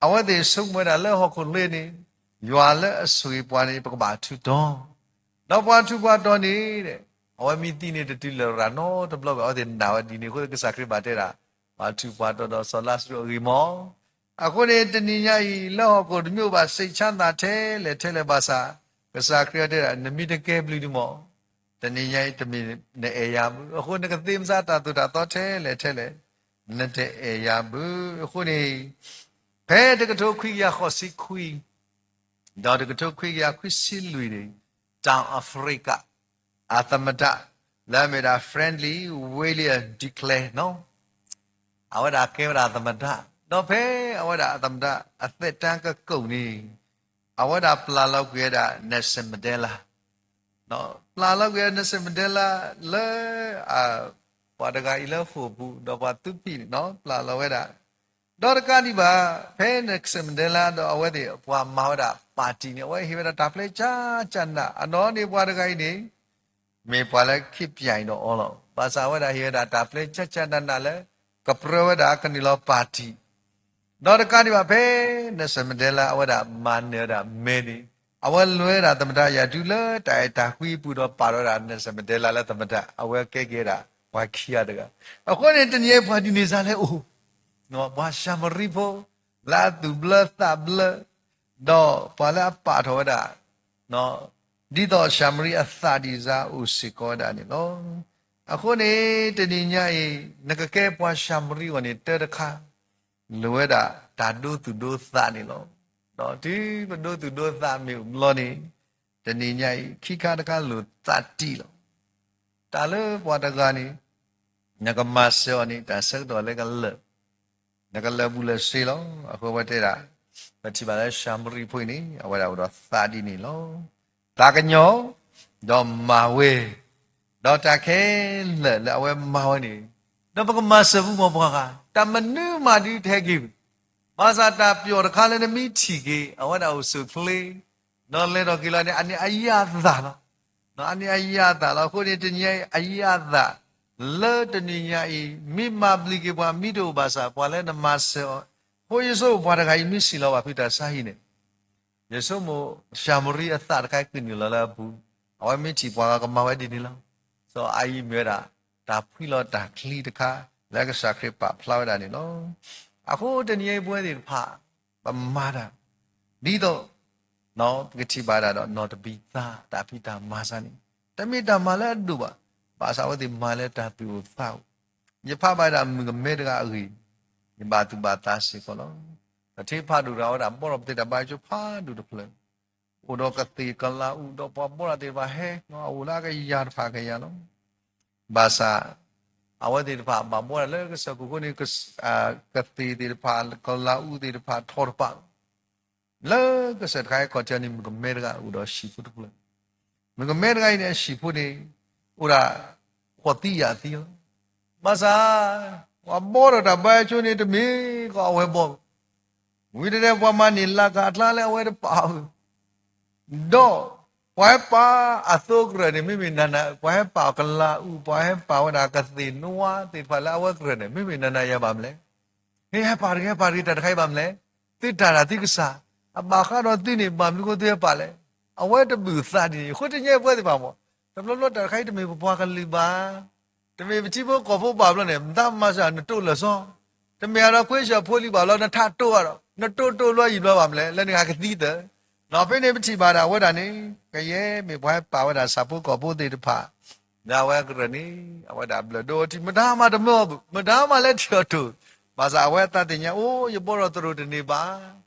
အဝဲသ့ၣ်ဆိကမိၣ်ဝဲဒၣ်လၢဟီၣ်ခိၣ်လ့န့ၣ် ယွၤလၢအဆိၣ်ဂ့ၤပှၤန့ၣ် ပကဘၣ်ထူးတီၤ, ဒီးပှၤထူးပှၤတီၤန့ၣ် အဝဲမ့ၢ်သံန့ၣ် တတုၤလၢၤရၤနီတဘျီဘၣ် အဝဲသ့ၣ်နာ်ဝဲဒ်န့ၣ်အဃိ ကစၢ်ခရံာ်ဘၣ်တဲဒၣ် ပှၤထူးပှၤတီၤဒီးစီၤလါစရူးအဂ့ၢ်မီၢ် အဃိန့ၣ် တနံၤညါအံၤ လၢဟီၣ်ခိၣ်တမံၤအိၣ်ဘၣ် စိတ်ချမ်းသာ ထဲလဲၣ်ထဲလဲၣ်ဘၣ်ဆၣ် ကစၢ်ခရံာ်တဲဒၣ် နမ့ၢ်တကဲဘျုးဒံးမီၢ် တနံၤညါအံၤတမ့ၢ်နအဲၣ်ယၤဘၣ်. အဃိနကသ့မဆါတၢ်သိၣ်တၢ်သီထဲလဲၣ်ထဲလဲၣ် နတအဲၣ်ယၤဘၣ်. အဃိန့ၣ် ဖဲတကထိခွံကယၤဃိးဆံခွံ ဒီးတကထိခွံကယၤခွံဆံလွံၢ်န့ၣ် တောင်အာဖရိက အသမ္မတ လၢအမ့ၢ်ဒၣ် Franklin William de Klerk နီၤ အဝဲဒၣ်ကဲဝဲဒၣ်သမ္မတ ဒီးဖဲအဝဲဒၣ်အသမ္မတ အသက်တမ်းကကုာ်န့ၣ် အဝဲဒၣ်ပျၢ်လီၤကွံာ်ဝဲဒၣ် Nelson Mandela ပျၢ်လီၤကွံာ်အ Nelson Mandela လၢ ပှၤတဂၤအံၤလၢဃိာ်ပူၤ ဒီးပှၤသူဖံးန့ၣ် ပျၢ်လီၤဝဲဒၣ်, ဒီးတကးဒံးဘၣ် ဖဲ Nelson Mandela ဒီးအဝဲသ့ၣ်ပှၤမၤဝဲဒၣ် party န့ၣ် အဝဲဟ့ၣ်ဝဲဒၣ်တၢ်ပျဲကၠၢ်ကၠၢ်နးနး အနီၢ်န့ၣ်ပှၤတဂၤအံၤန့ၣ် မ့ၢ်ပှၤလၢခံပၠးအံၤဒီးအီၤလီၤ. ဘၣ်ဆၣ်အဝဲဒၣ်ဟ့ၣ်ဝဲဒၣ်တၢ်ပျဲကၠၢ်ကၠၢ်နးနးလၢ ကပြၢဝဲဒၣ်ကန့ၢ်လီၤ party ဒီးတကးဒံးဘၣ်ဖဲ Nelson Mandela အဝဲဒၣ်မၤနၢၤဝဲဒၣ်မဲန့ၣ် အဝဲလဲၤဝဲဒၣ်သမ္မတရာထူးလၢတၢ်အဲၣ်တၢ်ကွံအပူၤဒီးပာ်ထီၣ်ဝဲဒၣ် Nelson Mandela လၢသမ္မတ အဝဲကဲက့ၤဝဲဒၣ်ပှၤခံဂၤတဂၤ. အဃိန့ၣ် တနံၤအံၤပှၤဒ်န့ၣ်စ့ၢ်လဲၣ်အိၣ်, ပှၤၡၤမရံဖိ လၢအသူၣ်ဘျၢသးဘျၢ ဒီးပှၤလၢအပာ်ထီၣ်ဝဲဒၣ် ဒ်သိးၡၤမရံအသးဒ်န့ၣ်စ့ၢ်အိၣ်စ့ၢ်ကီးဝဲဒၣ်န့ၣ်လီၤ. အဃိန့ၣ် တနံၤညါအံၤ နကကဲပှၤၡၤမရံအဂီၢ်န့ၣ် တၢ်တခါ လိၣ်ဝဲဒၣ်တၢ်ဒိသူၣ်ဒိသးန့ၣ်လီၤ. ဒီးတုၤပဒိသူၣ်ဒိသးမ့ၢ်အိၣ်ဘျီန့ၣ် တနံၤညါအံၤ ခံခါတခါလိၣ်သးတံၢ်လီၤ. တၢ်လၢပှၤတဂၤန့ၣ် နကမၤစၢၤအီၤန့ၣ် တၢ်ဆၢကတီၢ်လၢကလၢာ် နကလၢာ်ဘူးလၢာ်စ့လီၤ. အဃိဝဲတဲဒၣ် ပထံၣ်ဘၣ်လၢၡၤမရံဖိအံၤန့ၣ် အဝဲဒၣ်အိၣ်ဒီးသးဒ်န့ၣ်လီၤ. သးကညီၤ ဒီးမၤဝဲ ဒီးတၢ်ခဲလၢာ်လၢအဝဲမၤဝဲန့ၣ် ဒီးပကမၤစၢၤပှၤဂၤ တၢ်မနုၤမးဒုတဟဲက့ၤဘၣ်. ဘၣ်ဆၣ်တၢ်ပျီၣ်တခါလၢနမ့ၢ်ထံၣ်က့ၤ အဝဲဒၣ်အိၣ်ဆူၣ်ချ့ ဒီးလဲၤထီၣ်က့ၤလီၤန့ၣ် အန့ၣ်အယၣ်သးလီၤ. အန့ၣ်အယၣ်သးလီၤ. အဃိန့ၣ် တနံၤညါအံၤ အယၣ်သး လၢတနံၤညါအံၤ မ့ၢ်မၤဘျုးက့ၤပှၤ မ့ၢ်တအိၣ်ဘၣ်ဆၣ် ပှၤလၢနမၤစၢၤအီၤ အဃိယဆိကမိၣ်ပှၤတဂၤအံၤမ့ၢ်စံၣ်လီၤဘၣ်ဖုတၢ်ဆါဟံၣ်န့ၣ် ယဆိကမိၣ် ၡၤမရံအသးတခါကနုာ်လီၤလၢအပူၤ, အဝဲမ့ၢ်ထံၣ်ပှၤဂၤကမၤဝဲဒ်န့ၣ်လီၤ. စီၤအၤယံၤမ့ၢ်ဝဲဒၣ် တၢ်ဖှံလီၤတၢ်ချံတခါ လၢကစၢ်ခရံာ်ပာ်ဖျါဝဲဒၣ်န့ၣ်လီၤ. အဃိတနံၤအံၤပဝဲသ့ၣ်တဖၣ် ပမၤတၢ် ဒ်သိး ပကထံၣ်ဘၣ်ဒၣ်ဒီး နီၢ်တဘံသး တၢ်ဖံးတၢ်မၤစ့ၢ်န့ၣ် တမ့ၢ်တၢ်မၤလၢအဒိၣ်ဘၣ်, ဘၣ်ဆၣ်အဝဲသ့ၣ်မၤလၢတၢ်သူၣ်အိၣ်သးအိၣ်, ယဖးဘၣ်ဒၣ်မုၣ်ကမဲတဂၤအဂ့ၢ်, ယဘၣ်သူၣ်ဘၣ်သးစ့ၢ်ကီးလီၤ. သထ့ဖးဒိၣ်တဂၤဝဲဒၣ် ဘှီထီၣ်ပသ့ၣ်တၢ်ဘါကၠိဖးဒိၣ်တဖျၢၣ်, အိၣ်ဒီးကသ့ၣ်ကလးအူၣ်ဒီးပှၤဘှီတၢ်သ့ၣ်တဖၣ်ဟဲ, အအိၣ်လၢအကယၤတဖၣ်ကယၤလီၤ. ဘၣ်ဆၣ် အဝဲသ့ၣ်တဖၣ်ဘၣ်ဘှီတၢ်လၢကစၢၢ်ခိၣ်ဃိန့ၣ် ကသ့ၣ်သ့ၣ်တဖၣ် ကလးအူၣ်သ့ၣ်တဖၣ်ထီၣ်တပာ်လီၤ. လၢကစၢၢ်တခါအံၤခီၣ်ထံးန့ၣ် မုၣ်ကမဲတဂၤအိၣ်ဒီးဟံၣ်ဖိတဖျၢၣ်, မုၣ်ကမဲတဂၤအံၤန့ၣ် အဟံၣ်ဖိန့ၣ် အိၣ်ဒၣ် ဃိးသံယဲၢ်သံလီၤ. ဘၣ်ဆၣ် ပှၤဘှီထီၣ်တၢ်ဘါကၠိန့ၣ် တမ့ၢ်ကီးအဝဲဘှီဘၣ်, ဝံၤတဒဲးပှၤမၤန့ၢ်လၢကၤအကျါလၢအဝဲတပာ်အီၤ ဒီးပှၤဟဲပာ်အသိကရၢၢ်န့ၣ် မ့မ့ၢ်နၤနၤ ပှၤဟဲပာ်ကလးအူၣ် ပှၤဟဲပာ်ဝဲဒၣ်ကသ့ၣ်နွါသ့ၣ်တဖၣ်လၢအဝဲကရၢၢ်န့ၣ် မ့မ့ၢ်နၤနၤယၤဘၣ်မလဲၣ်. ဟဲဟဲပာ်တဂ့ၤ ဟဲပာ်တဂ့ၤ တၢ်တခါအံၤဘၣ်မလဲၣ်. သုတၢ်တၢ်သုကစၢ် အဘၣ်ဃးဒီးသုန့ၣ် ဘၣ်မနုၤဃိသုဟဲပာ်လဲၣ်. အဝဲတဘုၣ်သးဒ်န့ၣ် အဃိတနံၤအံၤပဝဲသ့ၣ်တဖၣ်မ့ၢ် တဘျီဘျီတၢ်တခါအံၤတမ့ၢ်ပပှၤကလုာ်ဘၣ် တမ့ၢ်ပထံဖိကီၢ်ဖိဘၣ်ဘျီန့ၣ် မတၤမၤစၢၤနတိၢ်လၢာ်စီ, တမ့ၢ်အဒီးခွ့ဆၢၣ်ဖိလံၤဘၣ်ဘျီ နထးတိၢ်အါဒီး နတိၢ်တိၢ်ဘျီယံာ်ဘျီဘၣ်မလဲၣ် လၢနကဟးကသံသၢ. ဒီးဖဲန့ၣ်ပထံၣ်ဘၣ်ဒၣ်ဝဲဒၣ်န့ၣ် ကယဲၢ်မ့ၢ်ပှၤဟဲပာ်ဝဲဒၣ်ဆၣ်ဖိကီၢ်ဖိသ့ၣ်တဖၣ် လၢအဝဲကရၢၢ်န့ၣ် အဝဲဒၣ်ဘျၢၣ်ဒိအီထံ မတၤမးတမၢအီၤဘၣ် မတၤမးလဲၤထံၣ်အီၤတိၢ်, ဘၣ်ဆၣ်အဝဲသးသ့ၣ်ညါအိၣ် ယဘှီထီၣ်သရိာ်တန့ၢ်ဘၣ်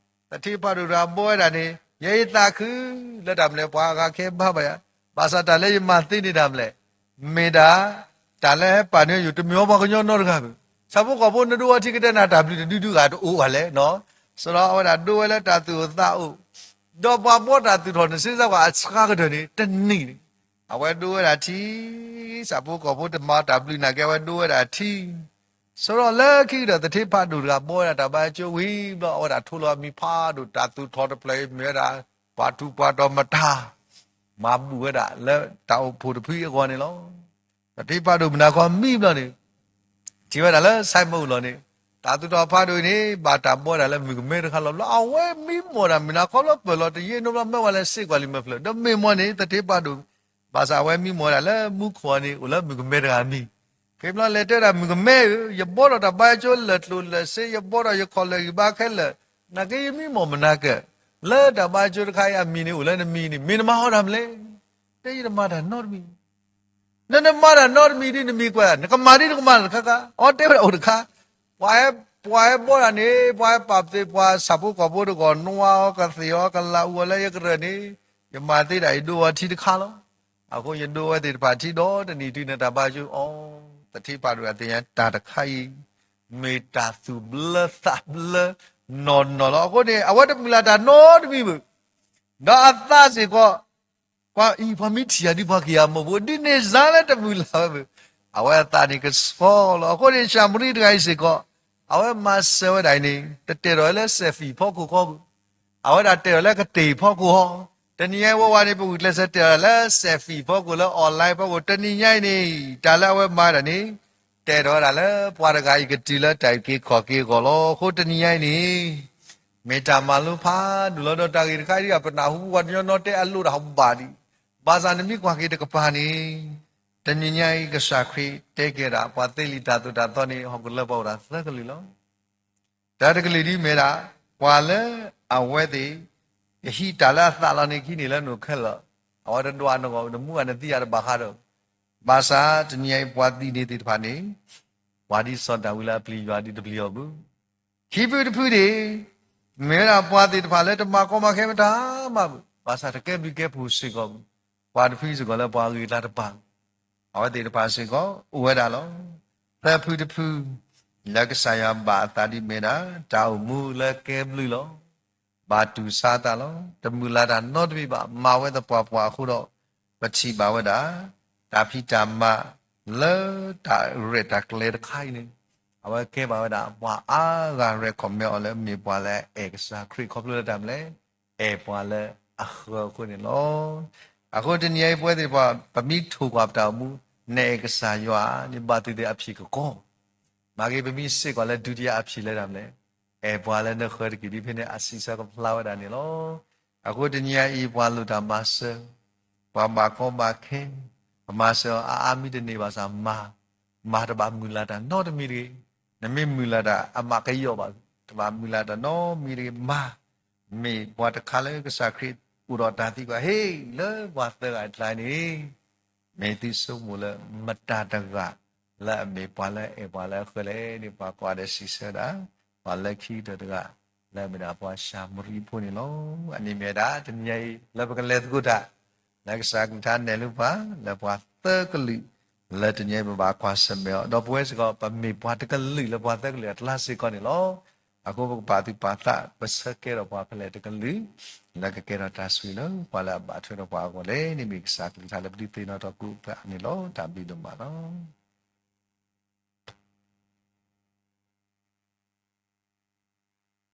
သထ့ဖးဒိၣ်တဂၤဘှီဝဲဒၣ်န့ၣ် ယဲအံၤသးခု လၢတၢ်မနုၤလဲၣ် ပှၤဂၤကဟဲဘါဘၣ်ယၤ, ဘၣ်ဆၣ်တၢ်လၢယမၤသ့န့ၣ်တၢ်မနုၤလဲၣ်, မ့ၢ်ဒၣ် တၢ်လၢဟဲပာ်န့ၢ်ယၤ တမ့ၢ်အီၤပှၤကညီနီတဂၤဘၣ်. ဆၣ်ဖိကီၢ်ဖိနဒိအီထံကတဲနၤတၢ်ဘျုးတဒုဒုဂၤတအိၣ်ဘၣ်လဲၣ်နီၤ. စီၤဒီးအဝဲဒၣ်ဒိဝဲလၢတၢ်သူၣ်အိၣ်သးအိၣ်, ဒီးပှၤဘှီတၢ်သူၣ်ထီၣ်န့ၣ် စ့စ့ၢ်ကီးအဆှါကတၢၢ်န့ၣ် တနံၣ်န့ၣ် အဝဲဒိဝဲဒၣ်ထံ, ဆၣ်ဖိကီၢ်ဖိတမၤတၢ်ဘျုးနာ်က့ အဝဲဒိဝဲဒၣ်ထံ စီၤဒီးလၢခံကတၢၢ် သထ့ဖးဒိၣ်တဂၤဘှီဝဲဒၣ်တၢ်ဘါကၠိဝံၤဘျီ အဝဲဒၣ်ထိလီၤအမံၤဖးဒိၣ် တၢ်သူၣ်ထီၣ်တဖျၢၣ်အံၤ မ့ၢ်ဝဲဒၣ် ပှၤထူးပှၤတီၤမတၤ မၤဘူၣ်ဝဲဒၣ်လၢတၢ်အိၣ်ဖှိၣ်တဖုအဂီၢ်န့ၣ်လီၤ. သထ့ဖးဒိၣ်မုၢ်နၤခီမံဘျီန့ၣ် ထံၣ်ဝဲဒၣ်လၢ ဆိုင်မုန့် အလီၢ်န့ၣ် တၢ်သူၣ်ထီၣ်ဖးဒိၣ်အံၤန့ၣ် ဘၣ်တၢ်ဘှီဒၣ်လၢမုၣ်ကမဲတခါလီၤ. ဘျီအဝဲမံမီၢ်ဒၣ်မုၢ်နၤခီလီၤပၢၢ်လီၤ တယံာ်နီဘျီ မၢဝဲလၢစ့ၢ်ကီးလံမ့ၢ်ဖျၢၣ် ဒီးမ့ၢ်မီၢ်န့ၣ် သထ့ဖးဒိၣ် ဘၣ်ဆၣ်အဝဲမံမီၢ်ဒၣ်လၢမူခိၣ်အီၤန့ၣ် အိၣ်လၢမုၣ်ကမဲတဂၤအမံၤ. ဖဲဘျီလဲၤတဲဒၣ်မုၣ်ကမဲဧၢ, ယဘှီထီၣ်တၢ်ဘါကၠိလၢာ်ကျိၤလၢာ်စ့ ယဘှီထီၣ်ယခီၣ်လၢာ်ဂံၢ်ဘါခဲလၢာ်, နာ်က့ယမံမီၢ်မုၢ်နၤကၢၢ် လၢတၢ်ဘါကၠိတခါအံၤအမံၤန့ၣ် အိၣ်လၢနမံၤန့ၣ် မ့ၢ်နမၤဟီဒၣ်မလဲၣ်. တဲယတမၤတၢ်နီတမံၤ နနမၤတၢ်နီတမံၤဒ်နမံၤကွဲး နကမၤဒ်နကမၤတခါခါ အီတဲဝဲဒၣ်အိၣ်တခါ, ပှၤဟဲ ပှၤဟဲဘှီတၢ်န့ၣ် ပှၤဟဲပာ်ပသ့ၣ်ပှၤ ဆၣ်ဖိကီၢ်ဖိတဂီၢ် နွါအီၤကသ့ၣ်အီၤကလးအူအီၤလၢယကရၢၢ်န့ၣ် ယမၤသ့ဒၣ်ယဒိအီၤထံတခါလီၤ. အဃိယဒိဝဲသ့ၣ်တဖၣ်ထံဒီးတနံၤတုၤန့ၣ်တၢ်ဘါကၠိအီၤ သထ့ဖးဒိၣ်အသ့ၣ်ညါတၢ်တခါအံၤ မ့ၢ်တၢ်သူၣ်ဘျၢသးဘျၢနီၢ်နီၢ်လီၤ. အဃိန့ၣ် အဝဲတမုၢ်လၢ်တၢ်နီတမံၤဘၣ် ဒီးအသးစ့ၢ်ကီး ပှၤအံၤ ပှၤမ့ၢ်ထံၣ်ယၤဒုး ပှၤက့ၤယၤမိၢ်ဖိ ဒ်န့ၣ်စါလၢတမုာ်လၤဝဲဘၣ်. အဝဲအသးန့ၣ်ကဆှီလီၤ. အဃိန့ၣ် ၡၤမရံတဂၤအံၤစ့ၢ်ကီး အဝဲမၤစၢၤဝဲဒၣ်အံၤန့ၣ် တတဲထီၣ်ဝဲလၢ selfie ဖီခိၣ်ဃီဘၣ်. အဝဲဒၣ်တဲထီၣ်လၢကတ့ၢ်ဖီခိၣ်ဃီ, တနံၤညါအံၤဝဲဝဲန့ၣ် ပဂုာ်ကျဲးစၢးတဲထီၣ်လၢ selfie ဖီခိၣ် လၢ online ဖီခိၣ်, တနံၤညါအံၤန့ၣ် တၢ်လၢအဝဲမၤဒၣ်န့ၣ် တဲထီၣ်ဝဲဒၣ်လၢ ပှၤတဂၤအံၤကတုၤလၢတၢ်အုၣ်က့ၤခီၣ်က့ၤအဂီၢ်လီၤ. အဃိတနံၤညါအံၤန့ၣ် မ့ၢ်တၢ်မၤလိဖးဒိၣ်လီၤ. ဒီးတၢ်ဂ့ၢ်တခါအံၤ ပနၢ်ဟူပှၤကညီနီၢ်တဲအလိၣ်တၢ်ဟီၣ်ဘၣ်ဒံး, ဘၣ်ဆၣ်နမ့ၢ်ကွၢ်က့ၤတကပၤန့ၣ် တနံၤညါအံၤ ကစၢ်ခရံာ်တဲက့ၤဒၣ် ပှၤသ့လံာ်တၢ်သိၣ်တၢ်သီန့ၣ် ဟီၣ်ခိၣ်လၢပှၤအိၣ်ဒၣ်သၢကလုာ်လီၤ. တၢ်တကလုာ်ဒ်မ့ၢ်ဒၣ် ပှၤလၢအဝဲသ့ၣ် ကဟံးတၢ်လၢအသးလီၤန့ၣ် ကဟံးန့ၢ်လၢနအိၣ်ခဲလၢာ်, အဝဲတဒွးနဂီၢ် နမူအနသံအတဘၣ်ဃးဒီး, ဘၣ်ဆၣ်တနံၤညါအံၤပှၤသံန့ၢ်သ့ၣ်တဖၣ်န့ၣ် ပှၤဒ်စီၤဒၤဝံးလၢအပျံၤယွၤဒ်တပျံၤအီၤဘၣ်. ခံဖုတဖုန့ၣ် မ့ၢ်ဝဲဒၣ်ပှၤသ့ၣ်တဖၣ်လၢတမၤကီမၤခဲမတၤမးဘၣ်, ဘၣ်ဆၣ်တကဲဘျုးကဲဖှိၣ်စ့ၢ်ကီးဘၣ်. ပှၤတဖုစ့ၢ်ကီးလၢပှၤဂ့ၤကျါတပၤ အဝဲသ့ၣ်တဖၣ်စ့ၢ်ကီးအိၣ်ဝဲဒၣ်လီၤ. သၢဖုတဖု လၢကစၢ်ယွၤဘၣ်အသးဒ်မ့ၢ်ဒၣ် တၢ်အိၣ်မူလၢကဲဘျုးလီၤ. ဘၣ်တူၢ်ဆါတၢ်လီၤ. တမုာ်လၤတၢ်နီတမံၤဘၣ်. မၤဝဲသပှၢ်ပှၢ်အဃိဒီး ပထံၣ်ဘၣ်ဝဲဒၣ် တၢ်ဖံးတၢ်မၤလၢတၢ်ရဲၣ်တၢ်ကျဲၤတခါအံၤန့ၣ် အဝဲကဲဘၣ်ဝဲဒၣ် ပှၤအါဂၤ recommend အီၤလၢမ့ၢ်ပှၤလၢအအဲၣ်ကစၢ်ခရံာ် ခီဖျိလၢတၢ်မနုၤလဲၣ်, အဲၣ်ပှၤလၢအဃၢၤအဃိန့ၣ်လီၤ. အဃိတနံၤအံၤပဝဲသ့ၣ်တဖၣ် ပမ့ၢ်ထိၣ်ကွၢ်ပတၢ်အိၣ်မူ နအဲၣ်ကစၢ်ယွၤန့ၣ် ဘၣ်သ့ၣ်သ့ၣ်အဖံးကကီ မ့ၢ်ဂ့ၤ ပမ့ၢ်စ့ၢ်ကီးလၢဒုတိယအဖံးလၢတၢ်မနုၤလဲၣ်, အဲၣ်ပှၤလၢနဃၢၤတက့ၢ်ဒ်ဖဲန့ၣ် အစံးဆၢကဖျါဝဲဒၣ်န့ၣ်လီၤ. အဃိတနံၤအံၤ ပှၤလိၣ်တၢ်မၤစၢၤ, ပှၤဘၣ်ကီဘၣ်ခဲ, ပမၤစၢၤအီၤအါအါမံတန့ၢ်ဘၣ်ဆၣ်မၤ, မၤတဘၣ်မုၢ်လၢ်တၢ်နီတမံၤတဂ့ၤ. နမ့ၢ်မုၢ်လၢ်တၢ်အမးကယီၣ်ဘၣ်, တဘၣ်မုၢ်လၢ်တၢ်နီတမံၤတဂ့ၤ. မၤ, မ့ၢ်ပှၤတခါလၢကစၢ်ခရံာ်အိၣ်ဒီးတၢ်သံကွၢ် ဟ့ၣ်လၢပှၤသၢဂၤအကျါန့ၣ် မ့ၢ်သုဆိကမိၣ်လၢမတၤတဂၤ လၢအမ့ၢ်ပှၤလၢအအဲၣ်ပှၤလၢအဃၢၤလဲၣ်န့ၣ် ပှၤကွၢ်ဒီးစံးဆၢဒၣ် ပှၤလၢခံကတၢၢ်တဂၤ လၢအမ့ၢ်ဒၣ်ပှၤၡၤမရံဖိန့ၣ်လီၤ. အန့ၣ်မ့ၢ်ဝဲဒၣ်တနံၤအံၤ လၢပကလဲၤသကိးတၢ် လၢကစၢ်အကလုၢ်ကထါနဲၣ်လၢပှၤ လၢပှၤသၢကလုာ် လၢတနံၤအံၤပဘၣ်ကွၢ်ဆၢၣ်မဲာ်အီၤ ဒီးပဝဲစ့ၢ်ကီး ပမ့ၢ်ပှၤတကလုာ်လၢပှၤသၢကလုာ်အကျါစ့ၢ်ကီးန့ၣ်လီၤ. အဃိပကပာ်သူၣ်ပာ်သး ပဆၢကဲထီၣ်ပှၤဖဲလဲၣ်တကလုာ် လၢကကဲထီၣ်တၢ်ဆိၣ်ဂ့ၤလၢပှၤလၢအဘၣ်ထွဲဒီးပှၤအဂီၢ်လဲၣ်န့ၣ် မ့ၢ်ကစၢ်အကလုၢ်ကထါလၢပဒုးသ့ၣ်နီၣ်ထီၣ်ကိးပှၤန့ၣ်လီၤ. တၢ်ဘျုးဒိၣ်မးလီၤ.